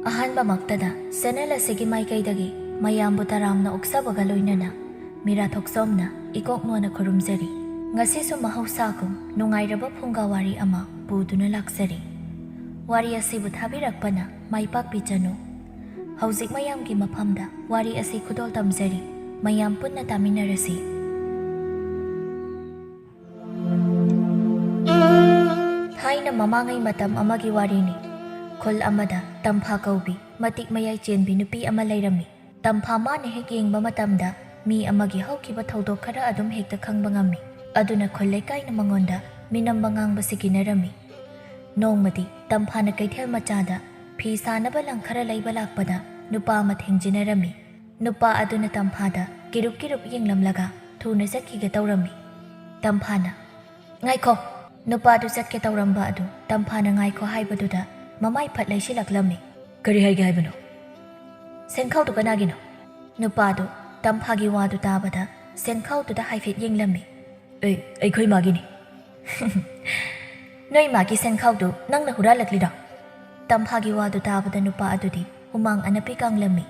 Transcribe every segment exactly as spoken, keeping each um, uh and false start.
ꯑꯍꯥꯟꯕꯃꯛꯇꯗ channel ꯑꯁꯤꯒꯤ ꯃꯥꯏꯀꯩꯗꯒꯤ ꯃꯌꯥꯝꯕꯨ ꯇꯔꯥꯝꯅ ꯑꯣꯛꯆꯕꯒ ꯂꯣꯏꯅꯅ ꯃꯤꯔꯥ ꯊꯣꯛꯆꯣꯝꯅ ꯏꯀꯣꯛ ꯅꯣꯟꯅ ꯈꯨꯔꯨꯝꯖꯔꯤ꯫ ꯉꯁꯤꯁꯨ ꯃꯍꯧꯁꯥꯒꯨꯝ ꯅꯨꯡꯉꯥꯏꯔꯕ ꯐꯨꯡꯒꯥ ꯋꯥꯔꯤ ꯑꯃ ꯄꯨꯗꯨꯅ ꯂꯥꯛꯆꯔꯤ꯫ ꯋꯥꯔꯤ ꯑꯁꯤꯕꯨ ꯊꯥꯕꯤꯔꯛꯄꯅ ꯃꯥꯏ ꯄꯥꯛꯄꯤꯖꯅꯨ꯫ ꯍꯧꯖꯤꯛ ꯃꯌꯥꯝꯒꯤ ꯃꯐꯝꯗ ꯋꯥꯔꯤ ꯑꯁꯤ ꯈꯨꯗꯣꯜ ꯇꯝꯖꯔꯤ꯫ ꯃꯌꯥꯝ ꯄꯨꯟꯅ ꯇꯥꯃꯤꯟꯅꯔꯁꯤ꯫ ꯊꯥꯏꯅ ꯃꯃꯥꯡꯉꯩ ꯃꯇꯝ ꯑꯃꯒꯤ ꯋꯥꯔꯤꯅꯤ꯫ ꯈꯨꯜ ꯑꯃꯗ ꯇꯝꯐꯥ ꯀꯧꯕꯤ ꯃꯇꯤꯛ ꯃꯌꯥꯏ ꯆꯦꯟꯕꯤ ꯅꯨꯄꯤ ꯑꯃ ꯂꯩꯔꯝꯃꯤ꯫ ꯇꯝꯐꯥ ꯃꯥꯅ ꯍꯦꯛ ꯌꯦꯡꯕ ꯃꯇꯝꯗ ꯃꯤ ꯑꯃꯒꯤ ꯍꯧꯈꯤꯕ ꯊꯧꯗꯣꯛ ꯈꯔ ꯑꯗꯨꯝ ꯍꯦꯛꯇ ꯈꯪꯕ ꯉꯝꯃꯤ꯫ ꯑꯗꯨꯅ ꯈꯨꯜ ꯂꯩꯀꯥꯏꯅ ꯃꯉꯣꯟꯗ ꯃꯤꯅꯝꯕ ꯉꯥꯡꯕꯁꯤ ꯀꯤꯅꯔꯝꯃꯤ꯫ ꯅꯣꯡꯃꯗꯤ ꯇꯝꯐꯥꯅ ꯀꯩꯊꯦꯜ ꯃꯆꯥꯗ ꯐꯤ ꯁꯥꯅꯕ ꯂꯪ ꯈꯔ ꯂꯩꯕ ꯂꯥꯛꯄꯗ ꯅꯨꯄꯥ ꯑꯃ ꯊꯦꯡꯖꯤꯟꯅꯔꯝꯃꯤ꯫ ꯅꯨꯄꯥ ꯑꯗꯨꯅ ꯇꯝꯐꯥꯗ ꯀꯤꯔꯨꯞ ꯀꯤꯔꯨꯞ ꯌꯦꯡꯂꯝꯂꯒ ꯊꯨꯅ ꯆꯠꯈꯤꯒꯦ ꯇꯧꯔꯝꯃꯤ꯫ ꯇꯝꯐꯥꯅ, "ꯉꯥꯏꯈꯣ!" ꯅꯨꯄꯥꯗꯨ ꯆꯠꯀꯦ ꯇꯧꯔꯝꯕ ꯑꯗꯨ ꯇꯝꯐꯥꯅ "ꯉꯥꯏꯈꯣ" ꯍꯥꯏꯕꯗꯨꯗ ꯃꯃꯥꯏ ꯐꯠ ꯂꯩꯁꯤꯜꯂꯛꯂꯝꯃꯤ꯫ "ꯀꯔꯤ ꯍꯥꯏꯒꯦ ꯍꯥꯏꯕꯅꯣ?" "ꯁꯦꯟꯈꯥꯎꯗꯨ ꯀꯅꯥꯒꯤꯅꯣ?" ꯅꯨꯄꯥꯗꯨ ꯇꯝꯐꯥꯒꯤ ꯋꯥꯗꯨ ꯇꯥꯕꯗ ꯁꯦꯟꯈꯥꯎꯗꯨꯗ ꯍꯥꯏꯐꯦꯠ ꯌꯦꯡꯂꯝꯃꯤ꯫ "ꯑꯦ, ꯑꯩꯈꯣꯏ ꯃꯥꯒꯤꯅꯤ꯫" "ꯅꯣꯏ ꯃꯥꯒꯤ ꯁꯦꯟꯈꯥꯎꯗꯨ ꯅꯪꯅ ꯍꯨꯔꯥꯜꯂꯛꯂꯤꯔꯣ?" ꯇꯝꯐꯥꯒꯤ ꯋꯥꯗꯨ ꯇꯥꯕꯗ ꯅꯨꯄꯥ ꯑꯗꯨꯗꯤ ꯍꯨꯃꯥꯡ ꯑꯅꯞꯄꯤ ꯀꯥꯡꯂꯝꯃꯤ꯫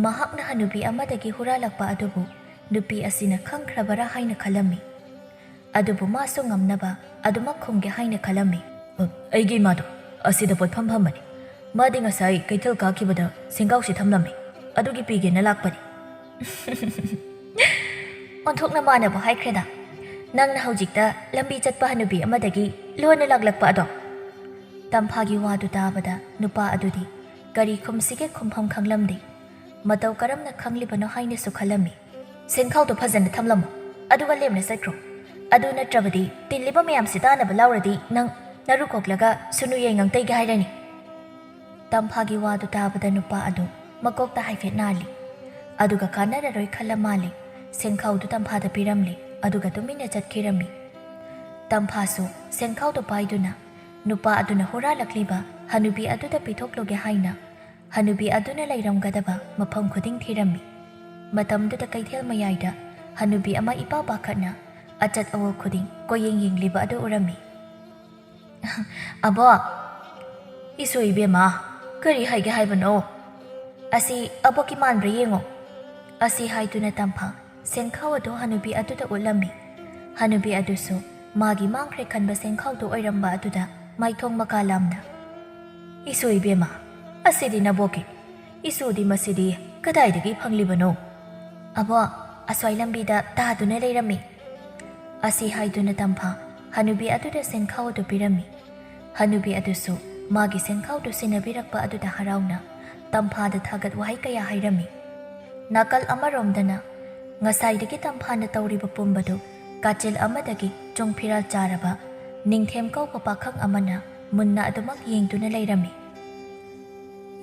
ꯃꯍꯥꯛꯅ ꯍꯅꯨꯕꯤ ꯑꯃꯗꯒꯤ ꯍꯨꯔꯥꯜꯂꯛꯄ ꯑꯗꯨꯕꯨ ꯅꯨꯄꯤ ꯑꯁꯤꯅ ꯈꯪꯈ꯭ꯔꯕꯔꯥ ꯍꯥꯏꯅ ꯈꯜꯂꯝꯃꯤ꯫ ꯑꯗꯨꯕꯨ ꯃꯥꯁꯨ ꯉꯝꯅꯕ ꯑꯗꯨꯃꯛ ꯈꯨꯝꯒꯦ ꯍꯥꯏꯅ ꯈꯜꯂꯝꯃꯤ꯫ "ꯑ, ꯑꯩꯒꯤ ꯏꯃꯥꯗꯣ ꯑꯁꯤꯗ ꯄꯣꯠꯐꯝ ꯐꯝꯕꯅꯤ꯫ ꯃꯥꯗꯤ ꯉꯁꯥꯏ ꯀꯩꯊꯦꯜ ꯀꯥꯈꯤꯕꯗ ꯁꯦꯟꯈꯥꯎꯁꯤ ꯊꯝꯂꯝꯃꯤ꯫ ꯑꯗꯨꯒꯤ ꯄꯤꯒꯦꯅ ꯂꯥꯛꯄꯅꯤ꯫" "ꯑꯣꯟꯊꯣꯛꯅ ꯃꯥꯟꯅꯕ ꯍꯥꯏꯈ꯭ꯔꯦꯗ꯫ ꯅꯪꯅ ꯍꯧꯖꯤꯛꯇ ꯂꯝꯕꯤ ꯆꯠꯄ ꯍꯅꯨꯕꯤ ꯑꯃꯗꯒꯤ ꯂꯣꯟꯅ ꯂꯥꯛꯂꯛꯄ ꯑꯗꯣ?" ꯇꯝꯐꯥꯒꯤ ꯋꯥꯗꯨ ꯇꯥꯕꯗ ꯅꯨꯄꯥ ꯑꯗꯨꯗꯤ ꯀꯔꯤ ꯈꯨꯝꯁꯤꯒꯦ ꯈꯨꯝꯐꯝ ꯈꯪꯂꯝꯗꯦ꯫ ꯃꯇꯧ ꯀꯔꯝꯅ ꯈꯪꯂꯤꯕꯅꯣ ꯍꯥꯏꯅꯁꯨ ꯈꯜꯂꯝꯃꯤ꯫ "ꯁꯦꯟꯈꯥꯎꯗꯣ ꯐꯖꯅ ꯊꯝꯂꯝꯃꯣ, ꯑꯗꯨꯒ ꯂꯦꯝꯅ ꯆꯠꯈ꯭ꯔꯣ꯫ ꯑꯗꯨ ꯅꯠꯇ꯭ꯔꯕꯗꯤ ꯇꯤꯜꯂꯤꯕ ꯃꯌꯥꯝꯁꯤ ꯇꯥꯅꯕ ꯂꯥꯎꯔꯗꯤ ꯅꯪ ꯅꯔꯨ ꯀꯣꯛꯂꯒ ꯁꯨꯅꯨ ꯌꯦꯟ ꯉꯪꯇꯩꯒꯦ ꯍꯥꯏꯔꯅꯤ꯫" ꯇꯝꯐꯥꯒꯤ ꯋꯥꯗꯨ ꯇꯥꯕꯗ ꯅꯨꯄꯥ ꯑꯗꯨ ꯃꯀꯣꯛꯇ ꯍꯥꯏꯐꯦꯠ ꯅꯥꯜꯂꯤ꯫ ꯑꯗꯨꯒ ꯀꯥꯟꯅꯔꯔꯣꯏ ꯈꯜꯂ ꯃꯥꯜꯂꯤ꯫ ꯁꯦꯟꯈꯥꯎꯗꯨ ꯇꯝꯐꯥꯗ ꯄꯤꯔꯝꯂꯦ, ꯑꯗꯨꯒ ꯇꯨꯃꯤꯟꯅ ꯆꯠꯈꯤꯔꯝꯃꯤ꯫ ꯇꯝꯐꯥꯁꯨ ꯁꯦꯟꯈꯥꯎꯗꯨ ꯄꯥꯏꯗꯨꯅ ꯅꯨꯄꯥ ꯑꯗꯨꯅ ꯍꯨꯔꯥꯜꯂꯛꯂꯤꯕ ꯍꯅꯨꯕꯤ ꯑꯗꯨꯗ ꯄꯤꯊꯣꯛꯂꯨꯒꯦ ꯍꯥꯏꯅ ꯍꯅꯨꯕꯤ ꯑꯗꯨꯅ ꯂꯩꯔꯝꯒꯗꯕ ꯃꯐꯝ ꯈꯨꯗꯤꯡ ꯊꯤꯔꯝꯃꯤ꯫ ꯃꯇꯝꯗꯨꯗ ꯀꯩꯊꯦꯜ ꯃꯌꯥꯏꯗ ꯍꯅꯨꯕꯤ ꯑꯃ ꯏꯄꯥ ꯄꯥꯈꯠꯅ ꯑꯆꯠ ꯑꯋꯣꯛ ꯈꯨꯗꯤꯡ ꯀꯣꯏꯌꯦꯡ ꯌꯦꯡꯂꯤꯕ ꯑꯗꯨ ꯎꯔꯝꯃꯤ꯫ "ꯑꯕꯣ!" "ꯏꯁꯣ ꯏꯕꯦꯝꯃ!" "ꯀꯔꯤ ꯍꯥꯏꯒꯦ ꯍꯥꯏꯕꯅꯣ? ꯑꯁꯤ ꯑꯕꯣꯛꯀꯤ ꯃꯥꯟꯕ꯭ꯔꯥ ꯌꯦꯡꯉꯣ꯫" ꯑꯁꯤ ꯍꯥꯏꯗꯨꯅ ꯇꯝꯐꯥ ꯁꯦꯟꯈꯥꯎ ꯑꯗꯨ ꯍꯅꯨꯕꯤ ꯑꯗꯨꯗ ꯎꯠꯂꯝꯃꯤ꯫ ꯍꯅꯨꯕꯤ ꯑꯗꯨꯁꯨ ꯃꯥꯒꯤ ꯃꯥꯡꯈ꯭ꯔꯦ ꯈꯟꯕ ꯁꯦꯟꯈꯥꯎꯗꯨ ꯑꯣꯏꯔꯝꯕ ꯑꯗꯨꯗ ꯃꯥꯏꯊꯣꯡ ꯃꯀꯥ ꯂꯥꯝꯅ, "ꯏꯁꯨ ꯏꯕꯦꯝꯃ, ꯑꯁꯤꯗꯤ ꯅꯕꯣꯛꯀꯤ꯫ ꯏꯁꯨꯗꯤ ꯃꯁꯤꯗꯤ ꯀꯗꯥꯏꯗꯒꯤ ꯐꯪꯂꯤꯕꯅꯣ?" "ꯑꯕꯣꯛ, ꯑꯁ꯭ꯋꯥꯏ ꯂꯝꯕꯤꯗ ꯇꯥꯗꯨꯅ ꯂꯩꯔꯝꯃꯤ꯫" ꯑꯁꯤ ꯍꯥꯏꯗꯨꯅ ꯇꯝꯐꯥ ꯍꯅꯨꯕꯤ ꯑꯗꯨꯗ ꯁꯦꯟꯈꯥꯎ ꯑꯗꯨ ꯄꯤꯔꯝꯃꯤ꯫ ꯍꯅꯨꯕꯤ ꯑꯗꯨꯁꯨ ꯃꯥꯒꯤ ꯁꯦꯟꯈꯥꯎꯗꯨ ꯁꯤꯟꯅꯕꯤꯔꯛꯄ ꯑꯗꯨꯗ ꯍꯔꯥꯎꯅ ꯇꯝꯐꯥꯗ ꯊꯥꯒꯠ ꯋꯥꯍꯩ ꯀꯌꯥ ꯍꯥꯏꯔꯝꯃꯤ꯫ ꯅꯥꯀꯜ ꯑꯃꯔꯣꯝꯗꯅ ꯉꯁꯥꯏꯗꯒꯤ ꯇꯝꯐꯥꯅ ꯇꯧꯔꯤꯕ ꯄꯨꯝꯕꯗꯨ ꯀꯥꯆꯤꯜ ꯑꯃꯗꯒꯤ ꯆꯣꯡ ꯐꯤꯔꯥꯜ ꯆꯥꯔꯕ ꯅꯤꯡꯊꯦꯝ ꯀꯧꯕ ꯄꯥꯈꯪ ꯑꯃꯅ ꯃꯨꯟꯅ ꯑꯗꯨꯃꯛ ꯌꯦꯡꯗꯨꯅ ꯂꯩꯔꯝꯃꯤ꯫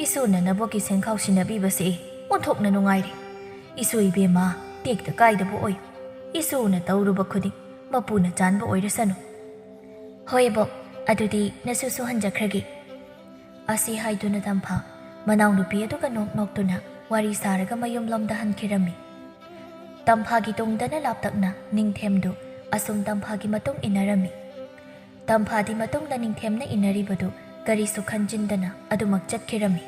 "ꯏꯁꯨꯅ ꯅꯕꯣꯛꯀꯤ ꯁꯦꯟꯈꯥꯎ ꯁꯤꯟꯅꯕꯤꯕꯁꯤ ꯑꯣꯟꯊꯣꯛꯅ ꯅꯨꯡꯉꯥꯏꯔꯦ꯫ ꯏꯁꯨ ꯏꯕꯦꯝꯃ, ꯇꯦꯛꯇ ꯀꯥꯏꯗꯕ ꯑꯣꯏꯌꯨ꯫ ꯏꯁꯨꯅ ꯇꯧꯔꯨꯕ ꯈꯨꯗꯤꯡ ꯃꯄꯨꯅ ꯆꯥꯟꯕ ꯑꯣꯏꯔꯁꯅꯨ꯫" "ꯍꯣꯏ ꯕꯣꯛ, ꯑꯗꯨꯗꯤ ꯅꯁꯨ ꯁꯨꯍꯟꯖꯈ꯭ꯔꯒꯦ꯫" ꯑꯁꯤ ꯍꯥꯏꯗꯨꯅ ꯇꯝꯐꯥ ꯃꯅꯥꯎꯅꯨꯄꯤ ꯑꯗꯨꯒ ꯅꯣꯛ ꯅꯣꯛꯇꯨꯅ ꯋꯥꯔꯤ ꯁꯥꯔꯒ ꯃꯌꯨꯝꯂꯣꯝꯗ ꯍꯟꯈꯤꯔꯝꯃꯤ꯫ ꯇꯝꯐꯥꯒꯤ ꯇꯨꯡꯗꯅ ꯂꯥꯞꯇꯛꯅ ꯅꯤꯡꯊꯦꯝꯗꯨ ꯑꯁꯨꯝ ꯇꯝꯐꯥꯒꯤ ꯃꯇꯨꯡ ꯏꯟꯅꯔꯝꯃꯤ꯫ ꯇꯝꯐꯥꯗꯤ ꯃꯇꯨꯡꯗ ꯅꯤꯡꯊꯦꯝꯅ ꯏꯟꯅꯔꯤꯕꯗꯨ ꯀꯔꯤꯁꯨ ꯈꯟꯖꯤꯟꯗꯅ ꯑꯗꯨꯃꯛ ꯆꯠꯈꯤꯔꯝꯃꯤ꯫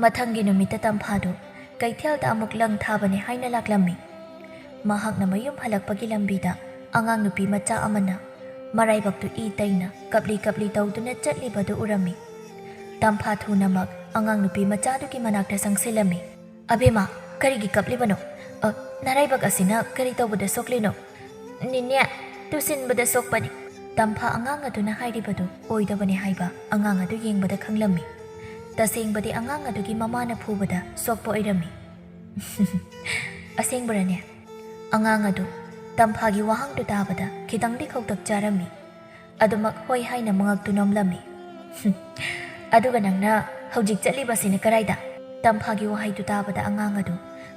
ꯃꯊꯪꯒꯤ ꯅꯨꯃꯤꯠꯇ ꯇꯝꯐꯥꯗꯨ ꯀꯩꯊꯦꯜꯗ ꯑꯃꯨꯛ ꯂꯪ ꯊꯥꯕꯅꯦ ꯍꯥꯏꯅ ꯂꯥꯛꯂꯝꯃꯤ꯫ ꯃꯍꯥꯛꯅ ꯃꯌꯨꯝ ꯍꯜꯂꯛꯄꯒꯤ ꯂꯝꯕꯤꯗ ꯑꯉꯥꯡ ꯅꯨꯄꯤ ꯃꯆꯥ ꯑꯃꯅ ꯃꯔꯥꯏꯕꯛꯇꯨ ꯏ ꯇꯩꯅ ꯀꯞꯂꯤ ꯀꯞꯂꯤ ꯇꯧꯗꯨꯅ ꯆꯠꯂꯤꯕꯗꯨ ꯎꯔꯝꯃꯤ꯫ ꯇꯝꯐꯥ ꯊꯨꯅꯃꯛ ꯑꯉꯥꯡ ꯅꯨꯄꯤ ꯃꯆꯥꯗꯨꯒꯤ ꯃꯅꯥꯛꯇ ꯆꯪꯁꯤꯜꯂꯝꯃꯤ꯫ "ꯑꯕꯦꯝꯃ, ꯀꯔꯤꯒꯤ ꯀꯞꯂꯤꯕꯅꯣ? ꯑ, ꯅꯔꯥꯏꯕꯛ ꯑꯁꯤꯅ ꯀꯔꯤ ꯇꯧꯕꯗ ꯁꯣꯛꯂꯤꯅꯣ?" "ꯅꯤꯅꯦ, ꯇꯨꯁꯤꯟꯕꯗ ꯁꯣꯛꯄꯅꯤ꯫" ꯇꯝꯐꯥ ꯑꯉꯥꯡ ꯑꯗꯨꯅ ꯍꯥꯏꯔꯤꯕꯗꯨ ꯑꯣꯏꯗꯕꯅꯤ ꯍꯥꯏꯕ ꯑꯉꯥꯡ ꯑꯗꯨ ꯌꯦꯡꯕꯗ ꯈꯪꯂꯝꯃꯤ꯫ ꯇꯁꯦꯡꯕꯗꯤ ꯑꯉꯥꯡ ꯑꯗꯨꯒꯤ ꯃꯃꯥꯅ ꯐꯨꯕꯗ ꯁꯣꯛꯄ ꯑꯣꯏꯔꯝꯃꯤ꯫ "ꯑꯁꯦꯡꯕꯔꯅꯦ?" ꯑꯉꯥꯡ ꯑꯗꯨ ꯇꯝꯐꯥꯒꯤ ꯋꯥꯍꯪꯗꯨ ꯇꯥꯕꯗ ꯈꯤꯇꯪꯗꯤ ꯈꯧꯇꯛ ꯆꯥꯔꯝꯃꯤ꯫ ꯑꯗꯨꯃꯛ ꯍꯣꯏ ꯍꯥꯏꯅ ꯃꯉꯛꯇꯨ ꯅꯣꯝꯂꯝꯃꯤ꯫ "ꯑꯗꯨꯒ ꯅꯪꯅ ꯍꯧꯖꯤꯛ ꯆꯠꯂꯤꯕꯁꯤꯅ ꯀꯔꯥꯏꯗ?" ꯇꯝꯐꯥꯒꯤ ꯋꯥꯍꯩꯗꯨ ꯇꯥꯕꯗ ꯑꯉꯥꯡ ꯑꯗꯨ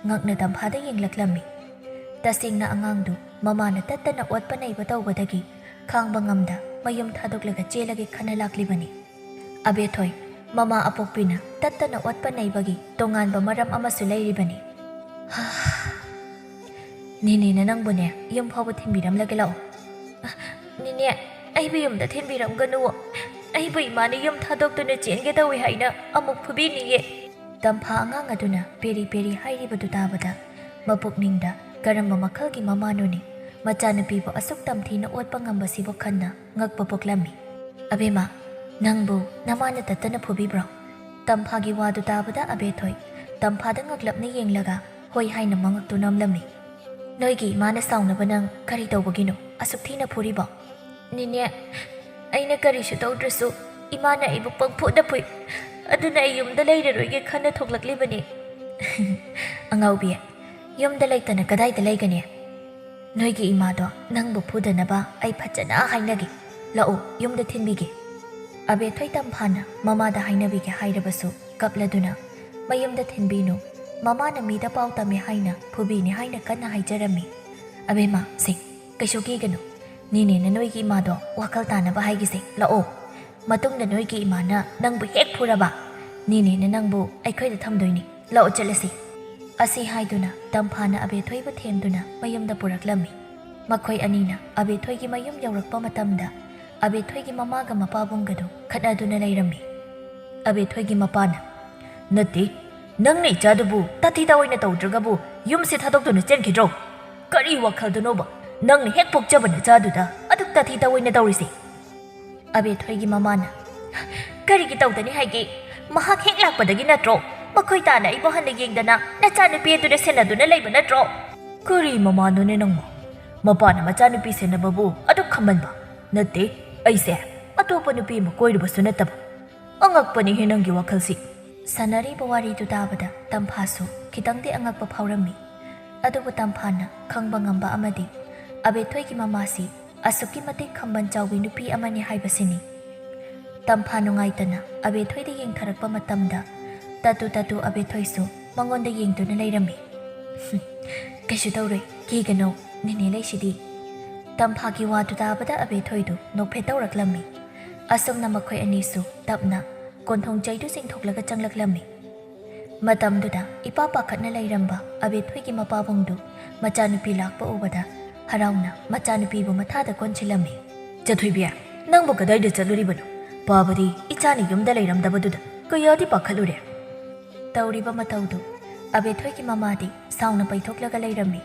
ꯉꯛꯅ ꯇꯝꯐꯥꯗ ꯌꯦꯡꯂꯛꯂꯝꯃꯤ꯫ ꯇꯁꯦꯡꯅ ꯑꯉꯥꯡꯗꯨ ꯃꯃꯥꯅ ꯇꯠꯇꯅ ꯑꯣꯠꯄ ꯅꯩꯕ ꯇꯧꯕꯗꯒꯤ ꯈꯥꯡꯕ ꯉꯝꯗ ꯃꯌꯨꯝ ꯊꯥꯗꯣꯛꯂꯒ ꯆꯦꯜꯂꯒꯦ ꯈꯟꯅ ꯂꯥꯛꯂꯤꯕꯅꯤ꯫ "ꯑꯕꯦꯊꯣꯏ, ꯃꯃꯥ ꯑꯄꯣꯛꯄꯤꯅ ꯇꯠꯇꯅ ꯑꯣꯠꯄ ꯅꯩꯕꯒꯤ ꯇꯣꯉꯥꯟꯕ ꯃꯔꯝ ꯑꯃꯁꯨ ꯂꯩꯔꯤꯕꯅꯤ꯫" "ꯅꯦꯅꯦꯅ ꯅꯪꯕꯨꯅꯦ ꯌꯨꯝ ꯐꯥꯎꯕ ꯊꯤꯟꯕꯤꯔꯝꯂꯒꯦ ꯂꯥꯛꯑꯣ꯫" "ꯅꯦꯅꯦ, ꯑꯩꯕꯨ ꯌꯨꯝꯗ ꯊꯤꯟꯕꯤꯔꯝꯒꯅꯨ꯫ ꯑꯩꯕꯨ ꯏꯃꯥꯅ ꯌꯨꯝ ꯊꯥꯗꯣꯛꯇꯨꯅ ꯆꯦꯟꯒꯦ ꯇꯧꯏ ꯍꯥꯏꯅ ꯑꯃꯨꯛ ꯐꯨꯕꯤꯅꯤꯌꯦ꯫ ꯇꯝꯐꯥ ꯑꯉꯥꯡ ꯑꯗꯨꯅ ꯄꯦꯔꯤ ꯄꯦꯔꯤ ꯍꯥꯏꯔꯤꯕꯗꯨ ꯇꯥꯕꯗ ꯃꯄꯨꯛꯅꯤꯡꯗ ꯀꯔꯝꯕ ꯃꯈꯜꯒꯤ ꯃꯃꯥꯅꯣꯅꯦ ꯃꯆꯥꯅꯨꯄꯤꯕꯨ ꯑꯁꯨꯛ ꯇꯝꯊꯤꯅ ꯑꯣꯠꯄ ꯉꯝꯕꯁꯤꯕꯨ ꯈꯟꯅ ꯉꯛꯄ ꯄꯣꯛꯂꯝꯃꯤ꯫ "ꯑꯕꯦꯝꯃ, ꯅꯪꯕꯨ ꯅꯃꯥꯅ ꯇꯠꯇꯅ ꯐꯨꯕꯤꯕ꯭ꯔꯣ?" ꯇꯝꯐꯥꯒꯤ ꯋꯥꯗꯨ ꯇꯥꯕꯗ ꯑꯕꯦꯊꯣꯏ ꯇꯝꯐꯥꯗ ꯉꯛꯂꯞꯅ ꯌꯦꯡꯂꯒ ꯍꯣꯏ ꯍꯥꯏꯅ ꯃꯉꯛꯇꯨ ꯅꯝꯂꯝꯃꯤ꯫ "ꯅꯣꯏꯒꯤ ꯏꯃꯥꯅ ꯁꯥꯎꯅꯕ ꯅꯪ ꯀꯔꯤ ꯇꯧꯕꯒꯤꯅꯣ ꯑꯁꯨꯛ ꯊꯤꯅ ꯐꯨꯔꯤꯕꯣ?" "ꯅꯦꯅꯦ, ꯑꯩꯅ ꯀꯔꯤꯁꯨ ꯇꯧꯗ꯭ꯔꯁꯨ ꯏꯃꯥꯅ ꯑꯩꯕꯨ ꯄꯪꯐꯨꯗ ꯐꯨꯏ꯫ ꯑꯗꯨꯅ ꯑꯩ ꯌꯨꯝꯗ ꯂꯩꯔꯔꯣꯏꯒꯦ ꯈꯟꯅ ꯊꯣꯛꯂꯛꯂꯤꯕꯅꯤ꯫" "ꯑꯉꯥꯎꯕꯤ, ꯌꯨꯝꯗ ꯂꯩꯇꯅ ꯀꯗꯥꯏꯗ ꯂꯩꯒꯅꯤ? ꯅꯣꯏꯒꯤ ꯏꯃꯥꯗꯣ ꯅꯪꯕꯨ ꯐꯨꯗꯅꯕ ꯑꯩ ꯐꯖꯅ ꯍꯥꯏꯅꯒꯦ꯫ ꯂꯥꯛꯑꯣ, ꯌꯨꯝꯗ ꯊꯤꯟꯕꯤꯒꯦ꯫" ꯑꯕꯦꯊꯣꯏ ꯇꯝꯐꯥꯅ ꯃꯃꯥꯗ ꯍꯥꯏꯅꯕꯤꯒꯦ ꯍꯥꯏꯔꯕꯁꯨ ꯀꯞꯂꯗꯨꯅ "ꯃꯌꯨꯝꯗ ꯊꯤꯟꯕꯤꯅꯨ, ꯃꯃꯥꯅ ꯃꯤꯗ ꯄꯥꯎ ꯇꯝꯃꯦ ꯍꯥꯏꯅ ꯐꯨꯕꯤꯅꯤ" ꯍꯥꯏꯅ ꯀꯟꯅ ꯍꯥꯏꯖꯔꯝꯃꯤ꯫ "ꯑꯕꯦꯝꯃ, ꯁꯦ, ꯀꯩꯁꯨ ꯀꯤꯒꯅꯨ꯫ ꯅꯦꯅꯦꯅ ꯅꯣꯏꯒꯤ ꯏꯃꯥꯗꯣ ꯋꯥꯈꯜ ꯇꯥꯅꯕ ꯍꯥꯏꯒꯤꯁꯦ꯫ ꯂꯥꯛꯑꯣ꯫ ꯃꯇꯨꯡꯗ ꯅꯣꯏꯒꯤ ꯏꯃꯥꯅ ꯅꯪꯕꯨ ꯍꯦꯛ ꯐꯨꯔꯕ, ꯅꯦꯅꯦꯅ ꯅꯪꯕꯨ ꯑꯩꯈꯣꯏꯗ ꯊꯝꯗꯣꯏꯅꯤ꯫ ꯂꯥꯛꯑꯣ, ꯆꯠꯂꯁꯤ꯫" ꯑꯁꯤ ꯍꯥꯏꯗꯨꯅ ꯇꯝꯐꯥꯅ ꯑꯕꯦꯊꯣꯏꯕꯨ ꯊꯦꯝꯗꯨꯅ ꯃꯌꯨꯝꯗ ꯄꯨꯔꯛꯂꯝꯃꯤ꯫ ꯃꯈꯣꯏ ꯑꯅꯤꯅ ꯑꯕꯦꯊꯣꯏꯒꯤ ꯃꯌꯨꯝ ꯌꯧꯔꯛꯄ ꯃꯇꯝꯗ ꯑꯕꯦꯊꯣꯏꯒꯤ ꯃꯃꯥꯒ ꯃꯄꯥꯕꯨꯡꯒꯗꯨ ꯈꯠꯅꯗꯨꯅ ꯂꯩꯔꯝꯃꯤ꯫ ꯑꯕꯦꯊꯣꯏꯒꯤ ꯃꯄꯥꯅ, "ꯅꯠꯇꯦ, ꯅꯪꯅ ꯏꯆꯥꯗꯨꯕꯨ ꯇꯥꯊꯤ ꯇꯥꯑꯣꯏꯅ ꯇꯧꯗ꯭ꯔꯒꯕꯨ ꯌꯨꯝꯁꯦ ꯊꯥꯗꯣꯛꯇꯨꯅ ꯆꯦꯟꯈꯤꯗ꯭ꯔꯣ? ꯀꯔꯤ ꯋꯥꯈꯜꯗꯨꯅꯣꯕ ꯅꯪꯅ ꯍꯦꯛ ꯄꯣꯛꯆꯕ ꯅꯆꯥꯗꯨꯗ ꯑꯗꯨꯛ ꯇꯥꯊꯤ ꯇꯥꯑꯣꯏꯅ ꯇꯧꯔꯤꯁꯦ?" ꯑꯕꯦꯊꯣꯏꯒꯤ ꯃꯃꯥꯅ, "ꯀꯔꯤꯒꯤ ꯇꯧꯗꯅꯤ ꯍꯥꯏꯒꯦ? ꯃꯍꯥꯛ ꯍꯦꯛ ꯂꯥꯛꯄꯗꯒꯤ ꯅꯠꯇ꯭ꯔꯣ? ꯃꯈꯣꯏ ꯇꯥꯅ ꯑꯩꯕꯨ ꯍꯟꯅ ꯌꯦꯡꯗꯅ ꯅꯆꯥꯅꯨꯄꯤ ꯑꯗꯨꯗ ꯁꯦꯟꯅꯗꯨꯅ ꯂꯩꯕ ꯅꯠꯇ꯭ꯔꯣ?" "ꯀꯔꯤ ꯃꯃꯥꯅꯣꯅꯦ ꯅꯪꯕꯣ? ꯃꯄꯥꯅ ꯃꯆꯥꯅꯨꯄꯤ ꯁꯦꯟꯅꯕꯕꯨ ꯑꯗꯨꯛ ꯈꯝꯕꯟꯕ? ꯅꯠꯇꯦ, ꯑꯩꯁꯦ ꯑꯇꯣꯞꯄ ꯅꯨꯄꯤ ꯑꯃ ꯀꯣꯏꯔꯨꯕꯁꯨ ꯅꯠꯇꯕ꯫ ꯑꯉꯛꯄꯅꯤꯍꯦ ꯅꯪꯒꯤ ꯋꯥꯈꯜꯁꯤ꯫" ꯁꯥꯟꯅꯔꯤꯕ ꯋꯥꯔꯤꯗꯨ ꯇꯥꯕꯗ ꯇꯝꯐꯥꯁꯨ ꯈꯤꯇꯪꯗꯤ ꯑꯉꯛꯄ ꯐꯥꯎꯔꯝꯃꯤ꯫ ꯑꯗꯨꯕꯨ ꯇꯝꯐꯥꯅ ꯈꯪꯕ ꯉꯝꯕ ꯑꯃꯗꯤ ꯑꯕꯦꯊꯣꯏꯒꯤ ꯃꯃꯥꯁꯤ ꯑꯁꯨꯛꯀꯤ ꯃꯇꯤꯛ ꯈꯝꯕꯟ ꯆꯥꯎꯕꯤ ꯅꯨꯄꯤ ꯑꯃꯅꯤ ꯍꯥꯏꯕꯁꯤꯅꯤ꯫ ꯇꯝꯐꯥ ꯅꯨꯡꯉꯥꯏꯇꯅ ꯑꯕꯦꯊꯣꯏꯗ ꯌꯦꯡꯊꯔꯛꯄ ꯃꯇꯝꯗ ꯇꯇꯨ ꯇꯇꯨ ꯑꯕꯦꯊꯣꯏꯁꯨ ꯃꯉꯣꯟꯗ ꯌꯦꯡꯗꯨꯅ ꯂꯩꯔꯝꯃꯤ꯫ "ꯀꯩꯁꯨ ꯇꯧꯔꯣꯏ, ꯀꯤꯒꯅꯨ, ꯅꯦꯅꯦ ꯂꯩꯁꯤꯗꯤ꯫" ꯇꯝꯐꯥꯒꯤ ꯋꯥꯗꯨ ꯇꯥꯕꯗ ꯑꯕꯦꯊꯣꯏꯗꯨ ꯅꯣꯛꯐꯦꯠ ꯇꯧꯔꯛꯂꯝꯃꯤ꯫ ꯑꯁꯨꯝꯅ ꯃꯈꯣꯏ ꯑꯅꯤꯁꯨ ꯇꯞꯅ ꯀꯣꯟꯊꯣꯡ ꯆꯩꯗꯨ ꯆꯤꯡꯊꯣꯛꯂꯒ ꯆꯪꯂꯛꯂꯝꯃꯤ꯫ ꯃꯇꯝꯗꯨꯗ ꯏꯄꯥ ꯄꯥꯈꯠꯅ ꯂꯩꯔꯝꯕ ꯑꯕꯦꯊꯣꯏꯒꯤ ꯃꯄꯥꯕꯨꯡꯗꯨ ꯃꯆꯥꯅꯨꯄꯤ ꯂꯥꯛꯄ ꯎꯕꯗ ꯍꯔꯥꯎꯅ ꯃꯆꯥꯅꯨꯄꯤꯕꯨ ꯃꯊꯥꯗ ꯀꯣꯟꯁꯤꯜꯂꯝꯃꯤ꯫ "ꯆꯊꯣꯏꯕꯤ, ꯅꯪꯕꯨ ꯀꯗꯥꯏꯗ ꯆꯠꯂꯨꯔꯤꯕꯅꯣ? ꯄꯥꯕꯗꯤ ꯏꯆꯥꯅ ꯌꯨꯝꯗ ꯂꯩꯔꯝꯗꯕꯗꯨꯗ ꯀꯌꯥꯗꯤ ꯄꯥꯈꯠꯂꯨꯔꯦ꯫ ꯇꯧꯔꯤꯕ ꯃꯇꯧꯗꯨ ꯑꯕꯦꯊꯣꯏꯒꯤ ꯃꯃꯥꯗꯤ ꯁꯥꯎꯅ ꯄꯩꯊꯣꯛꯂꯒ ꯂꯩꯔꯝꯃꯤ꯫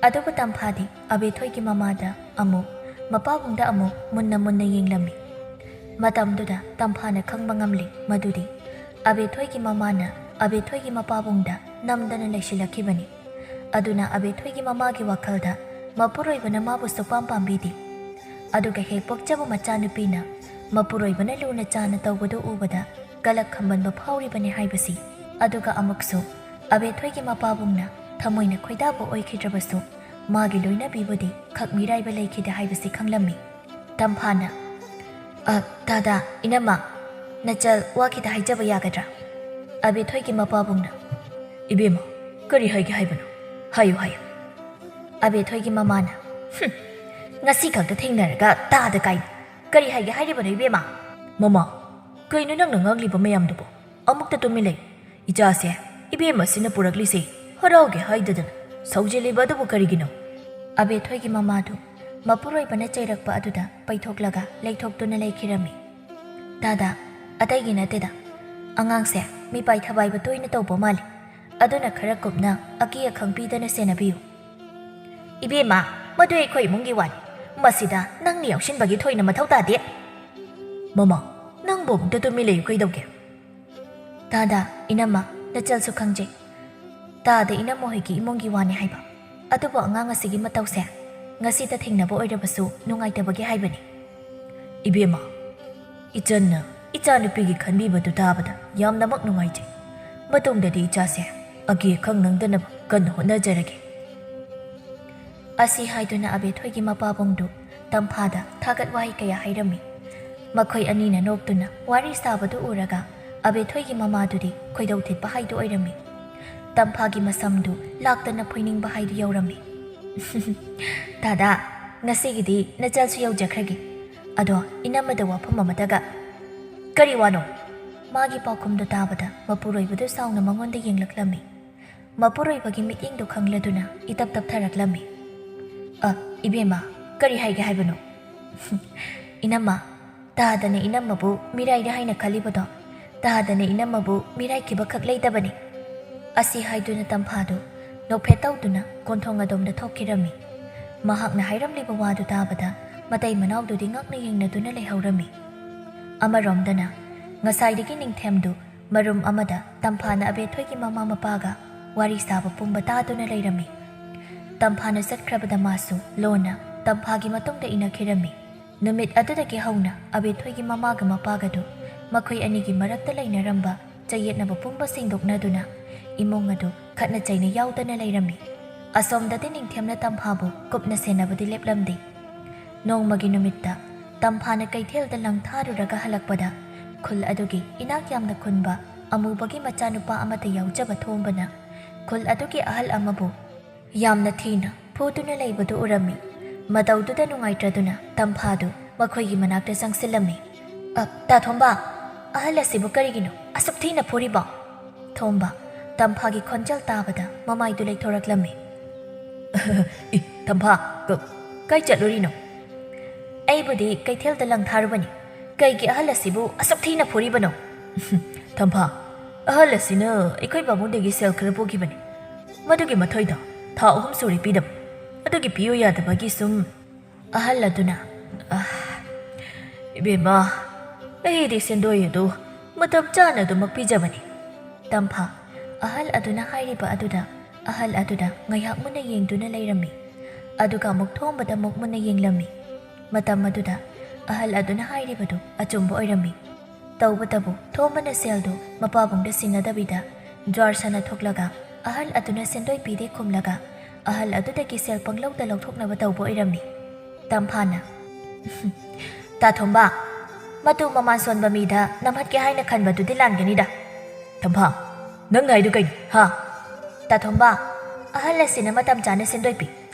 ꯑꯗꯨꯕꯨ ꯇꯝꯐꯥꯗꯤ ꯑꯕꯦꯊꯣꯏꯒꯤ ꯃꯃꯥꯗ ꯑꯃꯨꯛ, ꯃꯄꯥꯕꯨꯡꯗ ꯑꯃꯨꯛ ꯃꯨꯟꯅ ꯃꯨꯟꯅ ꯌꯦꯡꯂꯝꯃꯤ꯫ ꯃꯇꯝꯗꯨꯗ ꯇꯝꯐꯥꯅ ꯈꯪꯕ ꯉꯝꯂꯤ ꯃꯗꯨꯗꯤ ꯑꯕꯦꯊꯣꯏꯒꯤ ꯃꯃꯥꯅ ꯑꯕꯦꯊꯣꯏꯒꯤ ꯃꯄꯥꯕꯨꯡꯗ ꯅꯝꯗꯅ ꯂꯩꯁꯤꯜꯂꯛꯈꯤꯕꯅꯤ꯫ ꯑꯗꯨꯅ ꯑꯕꯦꯊꯣꯏꯒꯤ ꯃꯃꯥꯒꯤ ꯋꯥꯈꯜꯗ ꯃꯄꯨꯔꯣꯏꯕꯅ ꯃꯥꯕꯨ ꯁꯨꯛꯄꯥꯝ ꯄꯥꯝꯕꯤꯗꯦ꯫ ꯑꯗꯨꯒ ꯍꯦꯛ ꯄꯣꯛꯆꯕ ꯃꯆꯥꯅꯨꯄꯤꯅ ꯃꯄꯨꯔꯣꯏꯕꯅ ꯂꯨꯅ ꯆꯥꯅ ꯇꯧꯕꯗꯨ ꯎꯕꯗ ꯀꯂꯛ ꯈꯝꯕꯟꯕ ꯐꯥꯎꯔꯤꯕꯅꯤ ꯍꯥꯏꯕꯁꯤ꯫ ꯑꯗꯨꯒ ꯑꯃꯨꯛꯁꯨ ꯑꯕꯦꯊꯣꯏꯒꯤ ꯃꯄꯥꯕꯨꯡꯅ ꯊꯃꯣꯏꯅ ꯈꯣꯏꯗꯥꯕ ꯑꯣꯏꯈꯤꯗ꯭ꯔꯕꯁꯨ ꯃꯥꯒꯤ ꯂꯣꯏꯅꯕꯤꯕꯨꯗꯤ ꯈꯛ ꯃꯤꯔꯥꯏꯕ ꯂꯩꯈꯤꯗꯦ ꯍꯥꯏꯕꯁꯤ ꯈꯪꯂꯝꯃꯤ꯫ ꯇꯝꯐꯥꯅ, "ꯑ, ꯗꯥꯗꯥ, ꯏꯅꯝꯃ, ꯅꯆꯜ ꯋꯥ ꯈꯤꯇ ꯍꯥꯏꯖꯕ ꯌꯥꯒꯗ꯭ꯔꯥ?" ꯑꯕꯦꯊꯣꯏꯒꯤ ꯃꯄꯥꯕꯨꯡꯅ, "ꯏꯕꯦꯝꯃ, ꯀꯔꯤ ꯍꯥꯏꯒꯦ ꯍꯥꯏꯕꯅꯣ? ꯍꯥꯏꯌꯨ, ꯍꯥꯏꯌꯨ꯫" ꯑꯕꯦꯊꯣꯏꯒꯤ ꯃꯃꯥꯅ, "ꯍꯨꯝ, ꯉꯁꯤ ꯈꯛꯇ ꯊꯦꯡꯅꯔꯒ ꯇꯥꯗ ꯀꯥꯏꯅ ꯀꯔꯤ ꯍꯥꯏꯒꯦ ꯍꯥꯏꯔꯤꯕꯅꯣ ꯏꯕꯦꯝꯃ?" "ꯃꯃꯥ, ꯀꯩꯅꯣ ꯅꯪꯅ ꯉꯥꯡꯂꯤꯕ ꯃꯌꯥꯝꯗꯨꯕꯣ? ꯑꯃꯨꯛꯇ ꯇꯨꯃꯤꯟ ꯂꯩꯌꯨ꯫ ꯏꯆꯥꯁꯦ ꯏꯕꯦꯝꯃꯁꯤꯅ ꯄꯨꯔꯛꯂꯤꯁꯦ ꯍꯔꯥꯎꯒꯦ ꯍꯥꯏꯗꯗꯅ ꯁꯧꯖꯤꯜꯂꯤꯕ ꯑꯗꯨꯕꯨ ꯀꯔꯤꯒꯤꯅꯣ?" ꯑꯕꯦꯊꯣꯏꯒꯤ ꯃꯃꯥꯗꯨ ꯃꯄꯨꯔꯣꯏꯕꯅ ꯆꯩꯔꯛꯄ ꯑꯗꯨꯗ ꯄꯩꯊꯣꯛꯂꯒ ꯂꯩꯊꯣꯛꯇꯨꯅ ꯂꯩꯈꯤꯔꯝꯃꯤ꯫ "ꯗꯥꯗꯥ, ꯑꯇꯩꯒꯤ ꯅꯠꯇꯦꯗ꯫ ꯑꯉꯥꯡꯁꯦ ꯃꯤꯄꯥꯏ ꯊꯕꯥꯏꯕ ꯇꯣꯏꯅ ꯇꯧꯕ ꯃꯥꯜꯂꯤ꯫ ꯑꯗꯨꯅ ꯈꯔ ꯀꯨꯞꯅ ꯑꯀꯤ ꯑꯈꯪ ꯄꯤꯗꯅ ꯁꯦꯟꯅꯕꯤꯌꯨ꯫" "ꯏꯕꯦꯝꯃ, ꯃꯗꯨ ꯑꯩꯈꯣꯏ ꯏꯃꯨꯡꯒꯤ ꯋꯥꯅꯤ꯫ ꯃꯁꯤꯗ ꯅꯪꯅ ꯌꯥꯎꯁꯤꯟꯕꯒꯤ ꯊꯣꯏꯅ ꯃꯊꯧ ꯇꯥꯗꯦ꯫" "ꯃꯃꯥ, ꯅꯪꯕꯨ ꯑꯃꯨꯛꯇ ꯇꯨꯃꯤꯟ ꯂꯩꯌꯨ ꯀꯩꯗꯧꯒꯦ?" "ꯗꯥꯗꯥ, ꯏꯅꯝꯃ, ꯅꯆꯜꯁꯨ ꯈꯪꯖꯩ꯫ ꯇꯥꯗ ꯏꯅꯝꯃ ꯍꯣꯏꯒꯤ ꯏꯃꯨꯡꯒꯤ ꯋꯥꯅꯤ ꯍꯥꯏꯕ꯫ ꯑꯗꯨꯕꯨ ꯑꯉꯥꯡ ꯑꯁꯤꯒꯤ ꯃꯇꯧꯁꯦ ꯉꯁꯤꯇ ꯊꯦꯡꯅꯕ ꯑꯣꯏꯔꯕꯁꯨ ꯅꯨꯡꯉꯥꯏꯇꯕꯒꯤ ꯍꯥꯏꯕꯅꯤ꯫" "ꯏꯕꯦꯝꯃ, ꯏꯆꯟꯅ ꯏꯆꯥꯅꯨꯄꯤꯒꯤ ꯈꯟꯕꯤꯕꯗꯨ ꯇꯥꯕꯗ ꯌꯥꯝꯅꯃꯛ ꯅꯨꯡꯉꯥꯏꯖꯩ꯫ ꯃꯇꯨꯡꯗꯗꯤ ꯏꯆꯥꯁꯦ ꯑꯀꯤ ꯑꯈꯪ ꯅꯪꯗꯅꯕ ꯀꯟꯅ ꯍꯣꯠꯅꯖꯔꯒꯦ꯫" ꯑꯁꯤ ꯍꯥꯏꯗꯨꯅ ꯑꯕꯦꯊꯣꯏꯒꯤ ꯃꯄꯥꯕꯨꯡꯗꯨ ꯇꯝꯐꯥꯗ ꯊꯥꯒꯠ ꯋꯥꯍꯩ ꯀꯌꯥ ꯍꯥꯏꯔꯝꯃꯤ꯫ ꯃꯈꯣꯏ ꯑꯅꯤꯅ ꯅꯣꯛꯇꯨꯅ ꯋꯥꯔꯤ ꯁꯥꯕꯗꯨ ꯎꯔꯒ ꯑꯕꯦꯊꯣꯏꯒꯤ ꯃꯃꯥꯗꯨꯗꯤ ꯈꯣꯏꯗꯧ ꯊꯤꯠꯄ ꯍꯥꯏꯗꯨ ꯑꯣꯏꯔꯝꯃꯤ꯫ ꯇꯝꯐꯥꯒꯤ ꯃꯁꯝꯗꯨ ꯂꯥꯛꯇꯅ ꯐꯣꯏꯅꯤꯡꯕ ꯍꯥꯏꯗꯨ ꯌꯧꯔꯝꯃꯤ꯫ "ꯗꯥꯗꯥ, ꯉꯁꯤꯒꯤꯗꯤ ꯅꯆꯜꯁꯨ ꯌꯧꯖꯈ꯭ꯔꯒꯦ꯫ ꯑꯗꯣ ꯏꯅꯝꯃꯗ ꯋꯥꯐꯝ ꯑꯃꯇꯒ꯫" "ꯀꯔꯤ ꯋꯥꯅꯣ?" ꯃꯥꯒꯤ ꯄꯥꯎꯈꯨꯝꯗꯨ ꯇꯥꯕꯗ ꯃꯄꯨꯔꯣꯏꯕꯗꯨ ꯁꯥꯎꯅ ꯃꯉꯣꯟꯗ ꯌꯦꯡꯂꯛꯂꯝꯃꯤ꯫ ꯃꯄꯨꯔꯣꯏꯕꯒꯤ ꯃꯤꯠꯌꯦꯡꯗꯨ ꯈꯪꯂꯗꯨꯅ ꯏꯇꯞ ꯇꯞꯊꯔꯛꯂꯝꯃꯤ꯫ "ꯑ, ꯏꯕꯦꯝꯃ, ꯀꯔꯤ ꯍꯥꯏꯒꯦ ꯍꯥꯏꯕꯅꯣ?" "ꯏꯅꯝꯃ, "ꯇꯥꯗꯅ ꯏꯅꯝꯃꯕꯨ ꯃꯤꯔꯥꯏꯔꯦ ꯍꯥꯏꯅ ꯈꯜꯂꯤꯕꯗꯣ, ꯇꯥꯗꯅ ꯏꯅꯝꯃꯕꯨ ꯃꯤꯔꯥꯏꯈꯤꯕ ꯈꯛ ꯂꯩꯇꯕꯅꯤ"꯫ ꯑꯁꯤ ꯍꯥꯏꯗꯨꯅ ꯇꯝꯐꯥꯗꯨ ꯅꯣꯛꯐꯦꯠ ꯇꯧꯗꯨꯅ ꯀꯣꯟꯊꯣꯡ ꯑꯗꯣꯝꯗ ꯊꯣꯛꯈꯤꯔꯝꯃꯤ꯫ ꯃꯍꯥꯛꯅ ꯍꯥꯏꯔꯝꯂꯤꯕ ꯋꯥꯗꯨ ꯇꯥꯕꯗ ꯃꯇꯩ ꯃꯅꯥꯎꯗꯨꯗꯤ ꯉꯛꯅ ꯌꯦꯡꯅꯗꯨꯅ ꯂꯩꯍꯧꯔꯝꯃꯤ꯫ ꯑꯃꯔꯣꯝꯗꯅ, ꯉꯁꯥꯏꯗꯒꯤ ꯅꯤꯡꯊꯦꯝꯗꯨ ꯃꯔꯨꯝ ꯑꯃꯗ ꯇꯝꯐꯥꯅ ꯑꯕꯦꯊꯣꯏꯒꯤ ꯃꯃꯥ ꯃꯄꯥꯒ ꯋꯥꯔꯤ ꯁꯥꯕ ꯄꯨꯝꯕ ꯇꯥꯗꯨꯅ ꯂꯩꯔꯝꯃꯤ꯫ ꯇꯝꯐꯥꯅ ꯆꯠꯈ꯭ꯔꯕꯗ ꯃꯥꯁꯨ ꯂꯣꯟꯅ ꯇꯝꯐꯥꯒꯤ ꯃꯇꯨꯡꯗ ꯏꯟꯅꯈꯤꯔꯝꯃꯤ꯫ ꯅꯨꯃꯤꯠ ꯑꯗꯨꯗꯒꯤ ꯍꯧꯅ ꯑꯕꯦꯊꯣꯏꯒꯤ ꯃꯃꯥꯒ ꯃꯄꯥꯒꯗꯨ ꯃꯈꯣꯏ ꯑꯅꯤꯒꯤ ꯃꯔꯛꯇ ꯂꯩꯅꯔꯝꯕ ꯆꯌꯦꯠꯅꯕ ꯄꯨꯝꯕ ꯁꯦꯡꯗꯣꯛꯅꯗꯨꯅ ꯏꯃꯨꯡ ꯑꯗꯨ ꯈꯠꯅ ꯆꯩꯅ ꯌꯥꯎꯗꯅ ꯂꯩꯔꯝꯃꯤ꯫ ꯑꯁꯣꯝꯗꯗꯤ ꯅꯤꯡꯊꯦꯝꯅ ꯇꯝꯐꯥꯕꯨ ꯀꯨꯞꯅ ꯁꯦꯟꯅꯕꯗꯤ ꯂꯦꯞꯂꯝꯗꯦ꯫ ꯅꯣꯡꯃꯒꯤ ꯅꯨꯃꯤꯠꯇ ꯇꯝꯐꯥꯅ ꯀꯩꯊꯦꯜꯗ ꯂꯪ ꯊꯥꯔꯨꯔꯒ ꯍꯜꯂꯛꯄꯗ ꯈꯨꯜ ꯑꯗꯨꯒꯤ ꯏꯅꯥꯛ ꯌꯥꯝꯅ ꯈꯨꯟꯕ ꯑꯃꯨꯕꯒꯤ ꯃꯆꯥꯅꯨꯄꯥ ꯑꯃꯠꯇ ꯌꯥꯎꯖꯕ ꯊꯣꯝꯕꯅ ꯈꯨꯜ ꯑꯗꯨꯒꯤ ꯑꯍꯜ ꯑꯃꯕꯨ ꯌꯥꯝꯅ ꯊꯤꯅ ꯐꯨꯗꯨꯅ ꯂꯩꯕꯗꯨ ꯎꯔꯝꯃꯤ꯫ ꯃꯇꯧꯗꯨꯗ ꯅꯨꯡꯉꯥꯏꯇ꯭ꯔꯗꯨꯅ ꯇꯝꯐꯥꯗꯨ ꯃꯈꯣꯏꯒꯤ ꯃꯅꯥꯛꯇ ꯆꯪꯁꯤꯜꯂꯝꯃꯤ꯫ "ꯑ, ꯇꯥ ꯊꯣꯝꯕ, ꯑꯍꯜ ꯑꯁꯤꯕꯨ ꯀꯔꯤꯒꯤꯅꯣ ꯑꯁꯨꯛ ꯊꯤꯅ ꯐꯨꯔꯤꯕꯣ?" ꯊꯣꯝꯕ ꯇꯝꯐꯥꯒꯤ ꯈꯣꯟꯖꯦꯜ ꯇꯥꯕꯗ ꯃꯃꯥꯏꯗꯨ ꯂꯩꯊꯣꯔꯛꯂꯝꯃꯤ꯫ "ꯏ, ꯇꯝꯐꯥ, ꯀ-, ꯀꯥꯏ ꯆꯠꯂꯨꯔꯤꯅꯣ?" "ꯑꯩꯕꯨꯗꯤ ꯀꯩꯊꯦꯜꯗ ꯂꯪ ꯊꯥꯔꯨꯕꯅꯤ꯫ ꯀꯩꯒꯤ ꯑꯍꯜ ꯑꯁꯤꯕꯨ ꯑꯁꯨꯛ ꯊꯤꯅ ꯐꯨꯔꯤꯕꯅꯣ?" "ꯇꯝꯐꯥ, ꯑꯍꯜ ꯑꯁꯤꯅ ꯑꯩꯈꯣꯏ ꯄꯥꯕꯨꯡꯗꯒꯤ ꯁꯦꯜ ꯈꯔ ꯄꯨꯈꯤꯕꯅꯤ꯫ ꯃꯗꯨꯒꯤ ꯃꯊꯣꯏꯗꯣ ꯊꯥ ꯑꯍꯨꯝ ꯁꯨꯔꯦ ꯄꯤꯗꯕ꯫ ꯑꯗꯨꯒꯤ ꯄꯤꯌꯨ ꯌꯥꯗꯕꯒꯤ ꯁꯨꯝ"꯫ ꯑꯍꯜ ꯑꯗꯨꯅ, "ꯑ, ꯏꯕꯦꯝꯃ, ꯑꯩꯗꯤ ꯁꯦꯟꯗꯣꯏ ꯑꯗꯨ ꯃꯇꯝ ꯆꯥꯅ ꯑꯗꯨꯃꯛ ꯄꯤꯖꯕꯅꯤ"꯫ ꯇꯝꯐꯥ ꯑꯍꯜ ꯑꯗꯨꯅ ꯍꯥꯏꯔꯤꯕ ꯑꯗꯨꯗ ꯑꯍꯜ ꯑꯗꯨꯗ ꯉꯥꯏꯍꯥꯛ ꯃꯨꯟꯅ ꯌꯦꯡꯗꯨꯅ ꯂꯩꯔꯝꯃꯤ꯫ ꯑꯗꯨꯒ ꯑꯃꯨꯛ ꯊꯣꯝꯕꯗ ꯑꯃꯨꯛ ꯃꯨꯟꯅ ꯌꯦꯡꯂꯝꯃꯤ꯫ ꯃꯇꯝ ꯑꯗꯨꯗ ꯑꯍꯜ ꯑꯗꯨꯅ ꯍꯥꯏꯔꯤꯕꯗꯨ ꯑꯆꯨꯝꯕ ꯑꯣꯏꯔꯝꯃꯤ꯫ ꯇꯧꯕꯇꯕꯨ ꯊꯣꯝꯕꯅ ꯁꯦꯜꯗꯨ ꯃꯄꯥꯕꯨꯡꯗ ꯁꯤꯟꯅꯗꯕꯤꯗ ꯖ꯭ꯋꯥꯔ ꯁꯥꯟꯅ ꯊꯣꯛꯂꯒ ꯑꯍꯜ ꯑꯗꯨꯅ ꯁꯦꯟꯗꯣꯏ ꯄꯤꯗꯦ ꯈꯨꯝꯂꯒ ꯑꯍꯜ ꯑꯗꯨꯗꯒꯤ ꯁꯦꯜ ꯄꯪꯂꯧꯗ ꯂꯧꯊꯣꯛꯅꯕ ꯇꯧꯕ ꯑꯣꯏꯔꯝꯃꯤ꯫ ꯇꯝꯐꯥꯅ, "ꯇꯥ ꯊꯣꯝꯕ, ꯃꯇꯨ ꯃꯃꯥꯟ ꯁꯣꯟꯕ ꯃꯤꯗ ꯅꯝꯍꯠꯀꯦ ꯍꯥꯏꯅ ꯈꯟꯕꯗꯨꯗꯤ ꯂꯥꯟꯒꯅꯤꯗ"꯫ "ꯇꯝꯐꯥ, ꯅꯪꯅ ꯍꯥꯏꯗꯨ ꯀꯩꯅꯣ, ꯍꯥ?" "ꯇꯥ ꯊꯣꯝꯕ, ꯑꯍꯜ ꯑꯁꯤꯅ ꯃꯇꯝ ꯆꯥꯅ ꯁꯦꯟꯗꯣꯏ ꯄꯤ,